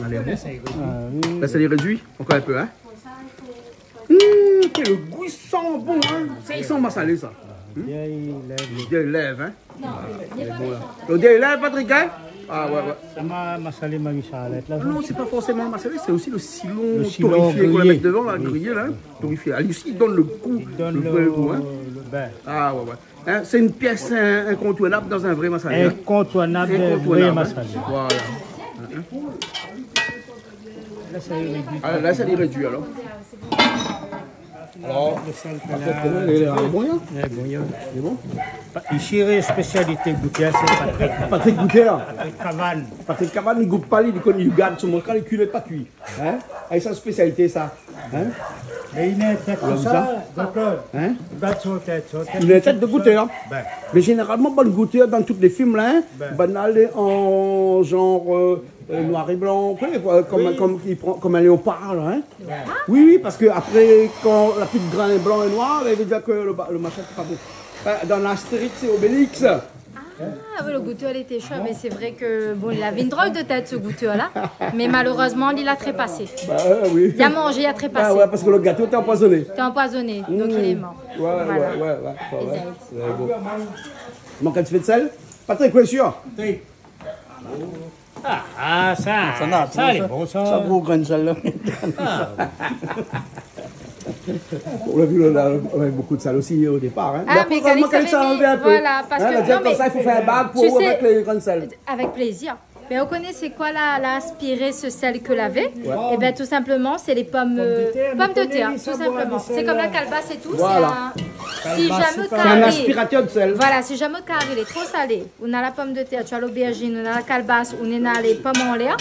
Allez, bon. Ah, oui. Là, ça les réduit encore un peu, hein. Mmh, quel goût, il sent bon, hein. Ça, il sent massalé, ça. Hmm ? L'odeur, il lève. L'odeur, il lève, hein. Ah, c'est bon, là. L'odeur, il lève, Patrick, hein ? Ah, ouais, ouais. Ça m'a massalé, ma vie, ça allait être là. Non, c'est pas forcément le massalé, c'est aussi le silon torréfié qu'on va mettre devant, là, grillé, là, hein. Le silon grillé. Oui. Torréfié. Ah, lui aussi, il donne le goût, le vrai goût, hein. Il donne le, le, ben. Ah, ouais, ouais. Hein, c'est une pièce, in-, incontournable dans un vrai massalé, hein. Incontournable dans un vrai massalé. Incontournable, hein. Voilà. Hein, hein. Là, ça y est, réduit. Ah, là, ça y est, réduit, alors. Alors, le sel, après, il est bon, hein ? Il est bon, hein. Il est bon ? Ici, la spécialité goûter, c'est Patrick. Patrick Goûter, là. Patrick Cavane. Patrick Cavane, il goûte pas, il connaît, il garde son mancal, il cuit pas cuit. Hein ? Ah, c'est sa spécialité, ça. Hein ? Mé li néna in tèt konmsa, Jean-Claude. Hein ? Li néna in tèt de goutèr, hein. Bin. Mé zénéralman, bann goutèr dan tout lé film la, hein, bin, bann la lé an zanr, euh, euh, noir é blan, koi, koi, konm, konm i pran, konm in léopar la, hein. Oui, oui, parske apré, kan la pli de grin blan é noir, la, i vé dir ke le ba-, le machin lé pa bon. Anfin, dan Astérix é Obélix. Ah oui, le goutèr, li lété sho, mé sé vré ke, bon, li lavé in drol de tèt, se goutèr la. Mé malérezman, li la trépasé. Ba, euh, oui. Li la manzé, li la trépasé. Ba ouais, parske le gato lété anpoizoné. Lété anpoizoné, donk li lé mor. Ouais, ouais, ouais, ouais, ouais. Voilà. Bon. Mank in ti pé de sèl ? Patrick, koi, sir ? Ah, ah, sa, sa, sa, lé bon, sa. Sa gro grin de sèl la. Ah. Nou la vi, nou la, nou la mèt bonpé de sèl osi o dépar, hein. Ah, mé Calix lavé anlèv in pé. Voilà, parske, non, mé, konmsa, i fo fé in bag pou, tu sais, avèk le grin de sèl. Avèk plézir. Mé ou koné koi la, la inspiré se sèl ke lavé ? Ouais. Eh ben, tout simplement, c'est les pommes, euh, pommes de terre, tout simplement. C'est comme la calebasse et tout, c'est un, si jamais, c'est un aspirateur de sel. Voilà, si jamais ou na in kari lé tro salé, ou néna la pomme de terre, ou néna l'aubergine, ou néna la calebasse, ou néna lé pom anlèr.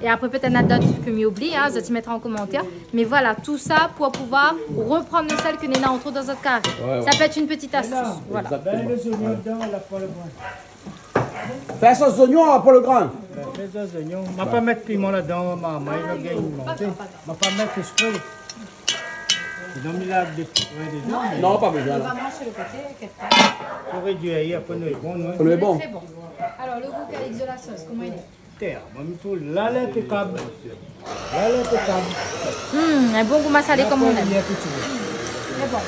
É apré, pétèt, néna d'ot ke mi oubli, hein, zot i mètra an komantèr. Mé voilà, tout sa pou pouvoir reprann le sèl ke néna an tro dan zot kari. Ouais, ouais. Ça peut être une petite astuce. Voilà. Exactement. Ouais. Fé sos zoignon pou le grin. Fé sos zoignon. Ma pa mèt piman ladan, ma, ma, i gingn manzé. Ma pa mèt ésprè. Sinon, mi la dé-, ouais, déza, mé non, pa bezoin, la. On va manger le côté, quelque part. Fo rédui, apré nou lé bon, non ? Nou lé bon. Très bon. Alors, le goût, Calix, de la sauce, comment il est ? Tèr, moin, mi trouv la lé inpékab. La lé inpékab. Hmm, un bon goût massalé comme on aime. Très bon.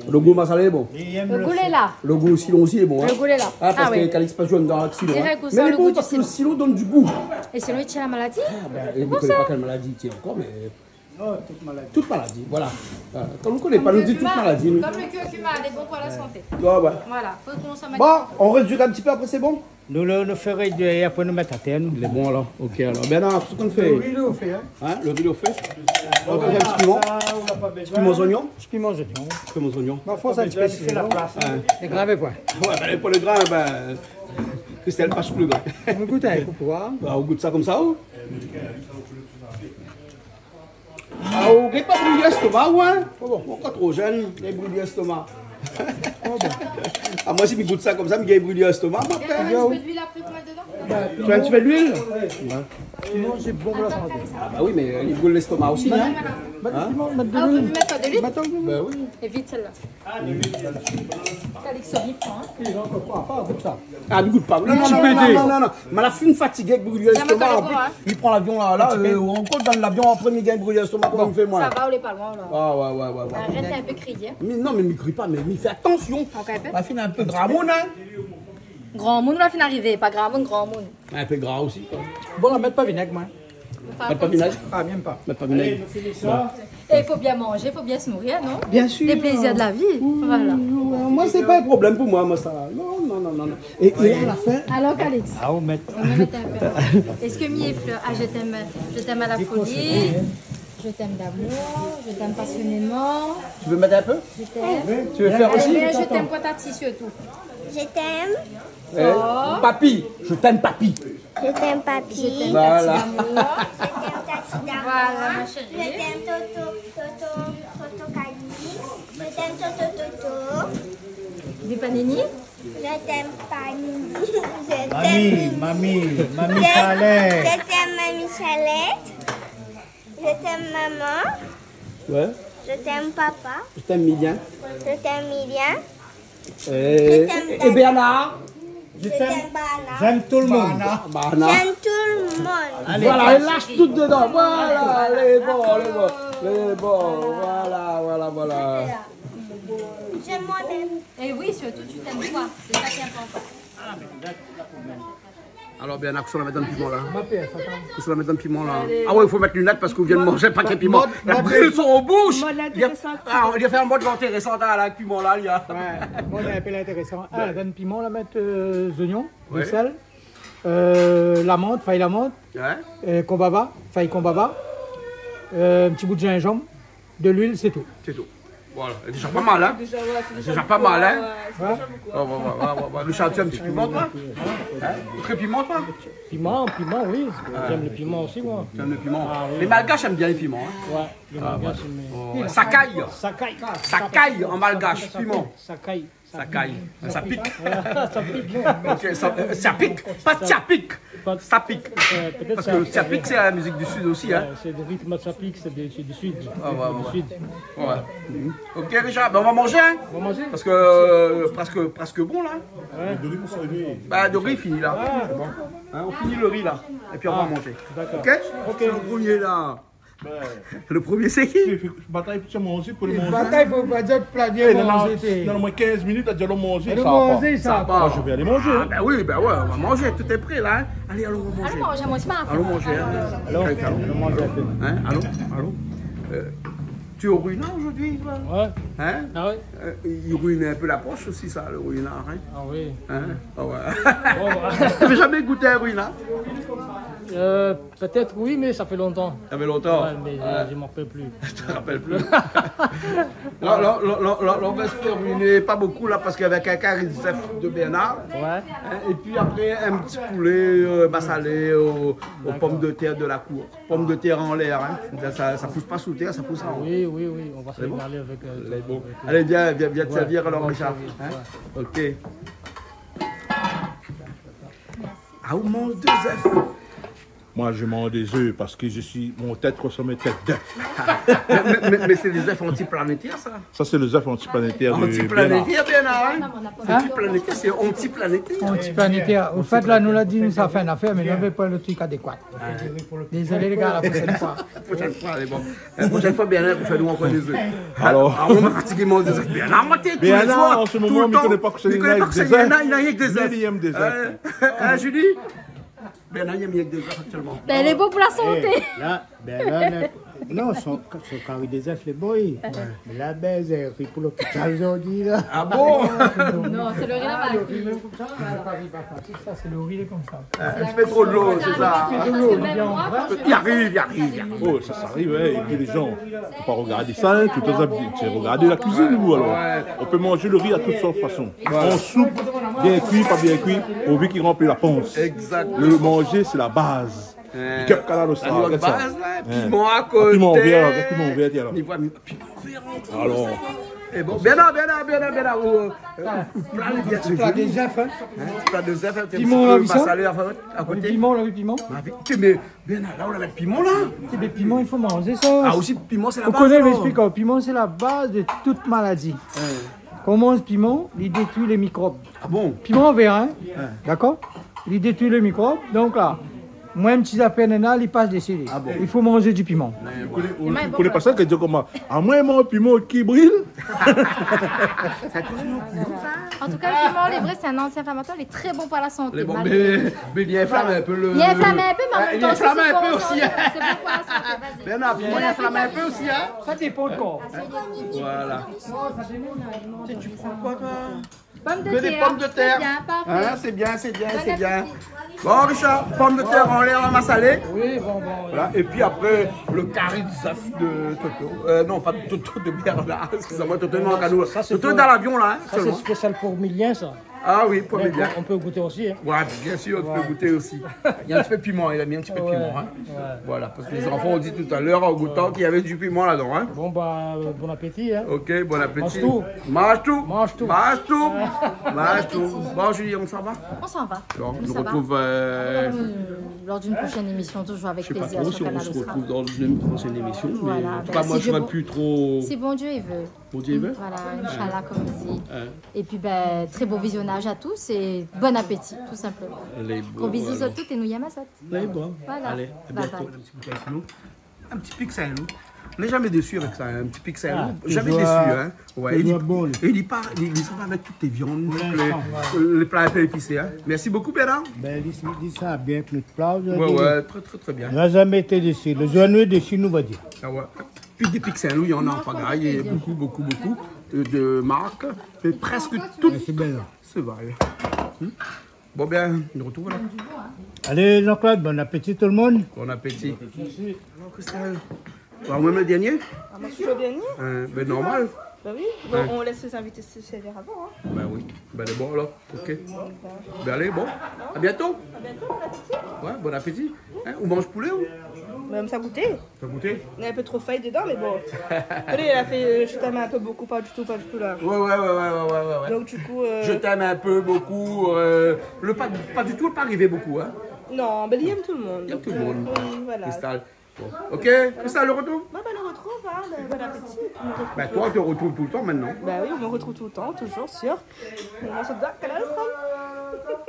Le gou masalé lé bon. Le gou lé la. Le gou silon osi lé bon, hein. Le gou lé la. Ah, parske Calix pa zoué dan silon, hein. Dirèk, ou san le gou du silon. Mé lé bon parske le silon i donn du gou. É silon i tié la maladi. Ah, bin, mi koné pa kèl maladi i tié ankor, mé non, tout maladi. Tout maladi, voilà. Euh, kan nou koné pa, nou di tout maladi, nou. Comme le curcuma, il est bon pour la santé. Ouais, ouais. Voilà, faut consommer. Bon, on réduit un petit peu, après c'est bon. Nou, nou, nou fé rédui, apré nou mèt atèr, nou. Lé bon, alor. Ok, alor. Bernard, kosa ou fé ? Lo ri lé o fé, hein ? Hein, lo ri lé o fé. On va faire un petit piment. Sa, ou na pa bezoin. Petit piment oignon. Petit piment oignon. Petit piment oignon. Ma foi, sa, pa bezoin, fé la plas. Hein. Lé gravé, koi. Ouais, bin, pou le grin, bin, Christelle, pas pou le grin. Nou gout in kou pou voir. Ba, ou gout sa konmsa, ou ? Ah, ou gingn pa bril lestoma, ou, hein ? Oh bon. Ou ankor tro jenn, gingn bril lestoma. Oh bon. Ah, moin, si mi gout sa konmsa, mi gingn bril lestoma, moin. Bien, un petit peu d'huile après pour mettre dedans. Tu veux un petit peu d'huile ? Ouais. Sinon, c'est bon pour la santé. Ah, bah oui, mé, euh, i bril lestoma osi, hein ? Hein ? Bah, tu peux mettre de l'huile. Ah, on peut mettre de l'huile ? Bah oui. Et vite, celle-là. Calix, vite, hein. Ah, mi gout pa. Non, non, non, non, non, non. Ma la fine fatigé avèk bril lestoma. An plis, mi pran lavion la, la, euh, ou ankor dan lavion, apré mi gingn bril lestoma, koman mi fé, moin ? Sa va, ou lé pa loin, la. Ah, ouais, ouais, ouais, ouais. Arèt in pé kriyé. Mé non, mé mi kri pa, mé mi fé atansion. Ankor in pé ? La fine in pé gramoun, hein. Gramoun, la fine arivé, pa gramoun, gramoun. In pé gra osi, koi. Bon, la mèt pa vinèg, moin. Mèt pa vinèg ? Ah, mèm pa. Mèt pa vinèg. Bon. Et il faut bien manger, il faut bien se nourrir, non ? Bien sûr. Les plaisirs de la vie, voilà. Oui, moin, sé pa in problèm pou moin, moin, sa. Non, non, non, non, non. Et, et à la fin... Alors, Calix, ah, on met, on va mettre un peu. Est-ce que mi éfleure ? Ah, je t'aime, je t'aime à la folie. Je t'aime d'amour, je t'aime passionnément. Tu veux mettre un peu ? Je t'aime. Tu veux faire aussi ? Eh bien, je t'aime patati surtout. Je t'aime. Eh, fort. Papi, je t'aime, papi. Je t'aime, papi. Je t'aime, Tati d'amour. Voilà. Je t'aime, Tati d'amour. Voilà, ma chérie. Je t'aime, Toto, Toto, Toto Calix. Je t'aime, Toto, Toto. Des panini ? Je t'aime, Panini. Je t'aime, Mimi. Mamie, Mamie Chalette. Je, je t'aime, Mamie Chalette. Je t'aime, maman. Ouais. Je t'aime, papa. Je t'aime, Milien. Je t'aime, Milien. Et, je t'aime, et, et Bernard. Je t'aime, Bernard. J'aime tout le monde. Bernard. J'aime tout le monde. Allez, voilà, il lâche tout dedans. Voilà, lé bon, lé bon. Lé bon, voilà, voilà, voilà. J'aime moi-même. Et oui, surtout, tu t'aimes toi. C'est ça qui est important. Alors, Bernard, kosa ou la mèt dan piman la ? Kosa ou la mèt dan piman la ? Ah ouais, i fo mèt linèt parske ou vien manz in pakèt piman. Mode, mode, mode, mode intérésan. Ah, ou la fé in mode intérésan, la, avèk piman la, li a. Ouais, mode in pé intérésan. Ah, dan piman, ou la mèt, euh, zoignon, du sèl, euh, lamant, fèy lamant, euh, konbava, fèy konbava, euh, in ti bout zinzanm, de luil, sé tou. Sé tou. Voilà, lé déza pa mal, hein ? Déza, ouais, sé déza pa mal, hein ? Ouais, sé déza bokou, ouais. Ouais, ouais, ouais, ouais, ouais. Richard, tu aimes un petit piment, toi ? Hein ? Très piment, toi ? Piment, piment, oui. Ouais. J'aime le piment aussi, moi. Tu aimes le piment ? Ah, oui. Les Malgaches aiment bien les piments, hein ? Ouais, les Malgaches, mais... Ah, ouais. Ouais, ouais. Sakay. Sakay. Sakay en malgache, piment. Sakay. Sakay. Ça pique. Ça pique. Ok, ça, euh, ça pique. Pas ça pique. Pas ça pique. Euh, peut-être... Parce que ça, le ça pique, c'est la musique du Sud aussi, hein. Ouais, c'est le rythme ça pique, c'est du, c'est du Sud. Ah, ouais, ouais, ouais. Du Sud. Ouais. Mhm. Ok, Richard, ben on va manger, hein. On va manger. Parce que, euh, presque, presque bon, là. Ouais. Bah, le riz fini, là. Ah. C'est bon. Hein, on finit le riz, là. Et puis on va manger. Ah, d'accord. Ok ? Ok. C'est le premier, là. Le premier, c'est qui ? Batay pou manzé, pou manzé. Batay pou pa dir pla bien manzé, non, non, sé... Donn amoin kinz minit, la di alon manzé, sa va pa. Alon manzé, sa va pa. Moi, je vais aller manger, hein. Ah, ben oui, ben ouais, on va manger, tout est prêt, là, hein. Allez, allons manger. Alon manzé, moin osi, ma fé. Allons manger, hein. Alon, alon manzé in pé. Hein, alon, alon. Euh, tu es au Ruina aujourd'hui, toi ? Ouais. Hein ? Ah oui. Euh, il ruine un peu la poche aussi, ça, le ruinard, hein ? Ah oui. Hein ? Ah ouais. Bon, bah. T'avais jamais goûté un ruinard ? Euh, peut-être oui, mais ça fait longtemps. Ça fait longtemps ? Ouais, mais je, je m'en rappelle plus. Tu te rappelles plus ? Là, là, on va se terminer, pas beaucoup là, parce qu'il y avait un carry de zèf de Bernard. Ouais. Hein, et puis après, un petit poulet, euh, massalé aux, aux pommes de terre de la cour. D'accord. Pommes de terre en l'air, hein. Ça, ça, ça pousse pas sous terre, ça pousse en haut. Oui, oui, oui, on va se régaler avec, euh, avec, euh... C'est bon. Allez, viens, viens, viens te servir alors, Richard. Ouais, on va servir, ouais. Hein ? Ok. Ah, ou manz dé zèf ? Moi, je mange des œufs parce que je suis, mon tête ressemble à une tête d'œuf. Mais, mais, mais, mais c'est des œufs antiplanétaires, ça. Ça, c'est les œufs antiplanétaires de Bernard. Antiplanétaire, Bernard, hein ? Hein ? Antiplanétaire, c'est antiplanétaire. Antiplanétaire. Au fait, là, nou la di, nou sa fé in afèr, mé nou navé pa le truc adékwa. Désolé, les gars, la prochaine fois. Prochaine fois, allez, bon. Euh, prochaine fois, Bernard, vous faites-nous encore des œufs. Alors. Ah, on m'a fatigué, moi, des œufs. Bernard, moi, t'es tous les jours, en ce moment, tout le temps, il connaît pas que c'est, il connaît pas que c'est, il y en a, il y en a rien que des œufs. Mais il aime des œufs. Euh, hein, Julie ? Bernard, il aime rien que des œufs actuellement. Ben, lé bon pou la santé. Eh, la, Bernard, non, son, son carry de zèf lé bon, oui. Ouais. Mé la, ben, sé ri pou lopital zordi, la. Ah bon ? Non, sé le ri la-ba. Ah, le ri, mèm konmsa, la, pa ri, pa fasil, sa, sé le ri, lé konmsa. Euh, un petit peu trop de l'eau, c'est ça. Un petit peu de l'eau, bien. I ariv, i ariv, i ariv. Oh, ça, ça arrive, hein. Et puis les gens, faut pas regarder ça, hein. Tout le temps, tu regardes la cuisine, vous, alors. Ouais. On peut manger le riz à toutes sortes de façons. Voilà. En soupe, bien cuit, pas bien cuit, pourvu qu'il remplit la panse. Exact. Le manger, c'est la base. Hein. Big up Kanal Austral, regarde ça. Hein. Piman à côté. Piman vert, avec piman vert, alors. Ni voi, mi, piman vert ankor. Alors. Eh bon, Bernard, Bernard, Bernard, Bernard, ou, euh, pla de zèf, hein. Hein, pla de zèf, avec un petit peu massalé à côté. Piman, la, oui, piman. Ah, vite, mais Bernard, là, on a le piment, là. Ti, mé piman, i fo manzé sa. Ah, aussi, piman, c'est la base, alors. Ou koné, mi ésplik aou, piman, sé la baz de tout maladi. Hein. Kan ou manz piman, li détrui lé mikrob. Ah bon ? Piman vèr, hein ? Ouais. Dakor ? Li détrui lé mikrob. Donk la, moin, in ti zafèr néna, li pas dési. Ah bon ? I fo manzé du piman. Ou koné, ou koné pa sa, ke di koman, ah, moin, mon piman ki bril. Sa touzour piman, sa ? En tout cas, le piment, il est vrai, c'est un anti-inflammatoire, il est très bon pour la santé, malgré... Lé bon, mé, mé li inflam in pé le... Li inflam in pé, mé an mèm tan, sé bon pou la santé. Voilà. Li inflam in pé osi, hein. Bernard, piman, li inflam in pé osi, hein. Ça dépend le corps. Voilà. Tu sais, tu prends quoi, toi ? Pomme de terre. Que des pommes de terre. C'est bien, parfait. Hein, c'est bien, c'est bien, c'est bien. Bon appétit. Bon, Richard, pommes de terre en l'air, en massalé. Oui, bon, bon, oui. Voilà, et puis après, le carry de zèf de Toto. Euh, non, pas de Toto, de Bernard. Excusez-moi, Toto, non, non, Toto, ça, c'est... Toto est dans l'avion, là, hein, actuellement. Ça, c'est spécial pour Milien, ça. Ah oui, pour Milien. Mais on, on peut goûter aussi, hein. Ouais, bien sûr, on peut goûter aussi. Voilà. Il y a un petit peu de piment, il a mis un petit peu de piment, hein. Ouais, ouais. Voilà, parce que les enfants ont dit tout à l'heure, en goûtant, qu'il y avait du piment là-dedans, hein. Bon, bah, euh, bon appétit, hein. Ok, bon appétit. Mange tout. Mange tout. Mange tout. Mange tout. Bon, Julie, on s'en va ? On s'en va. Nous, ça va. Donc, on se retrouve, euh, lors d'une prochaine émission, toujours avec plaisir sur Kanal Austral. Je sais pas trop si on se retrouve dans une prochaine émission, mais en tout cas, moi, je serai plus trop... Voilà, ben, si, si Bondieu i vé. Bon Dieu i vé. Voilà, Inch'Allah, comme on dit. Hein. Et puis, ben, très bon visionnage à tous et bon appétit, tout simplement. Gros bisous à toutes et nou yèm azot. Lé bon. Voilà. Allez, à bientôt. Bye bye. Un petit pixel, hein. On n'est jamais déçu avec ça, hein. Un petit pixel, hein. Ah, jamais déçu, hein. Ouais, toujours bon. Et il, il part, il, il s'en va avec toutes les viandes, toutes les, euh, les plats un peu épicés, hein. Merci beaucoup, Bernard. Ben, li, li sa bien avec notre plat aujourd'hui. Ouais, ouais, très, très, très bien. On n'a jamais été déçu. Le jour nou lé déçu, nou va dir. Ah ouais. Puis depuis que Saint-Louis, on en a pas gagné beaucoup, beaucoup, beaucoup de, de marques. Mais presque toutes se valent. Hmm. Bon, ben, nou retrouv la. Allez, Jean-Claude, bon appétit tout le monde. Bon appétit. Merci. Alors, Christelle, ou mèm le dernier ? Ah, moi, je suis le dernier ? Euh, ben, normal. Bah oui, bon, ouais, on laisse les invités se servir avant, hein. Bah oui. Bah, lé bon, alor. Ok. Bon, bah. Bah, alé, bon. À bientôt. À bientôt, bon appétit. Ouais, bon appétit. Hein, ou manz poulé, ou ? Bah, sa gout. Sa gout ? Néna in pé tro fèy dedan, mé bon. Alé, la fé, euh, je t'aime un peu beaucoup, pas du tout, pas du tout, la. Ouais, ouais, ouais. Donc, du coup, euh, je t'aime un peu beaucoup, euh, le pas, pas du tout, lé pa arivé bokou, hein. Non, mé li èm tout le monde. Li èm tout le monde. Donc, euh, oui, voilà. Cristal. Bon. Ok, Cristal, nou artrouv ? Bah, bah, nou artrouv, hein, bah, bon appétit, et puis nou artrouv. Bah, toi, on te retrouve tout le temps maintenant. Bah oui, on me retrouve tout le temps, toujours sur Mon morceau de doigt, Kanal Austral.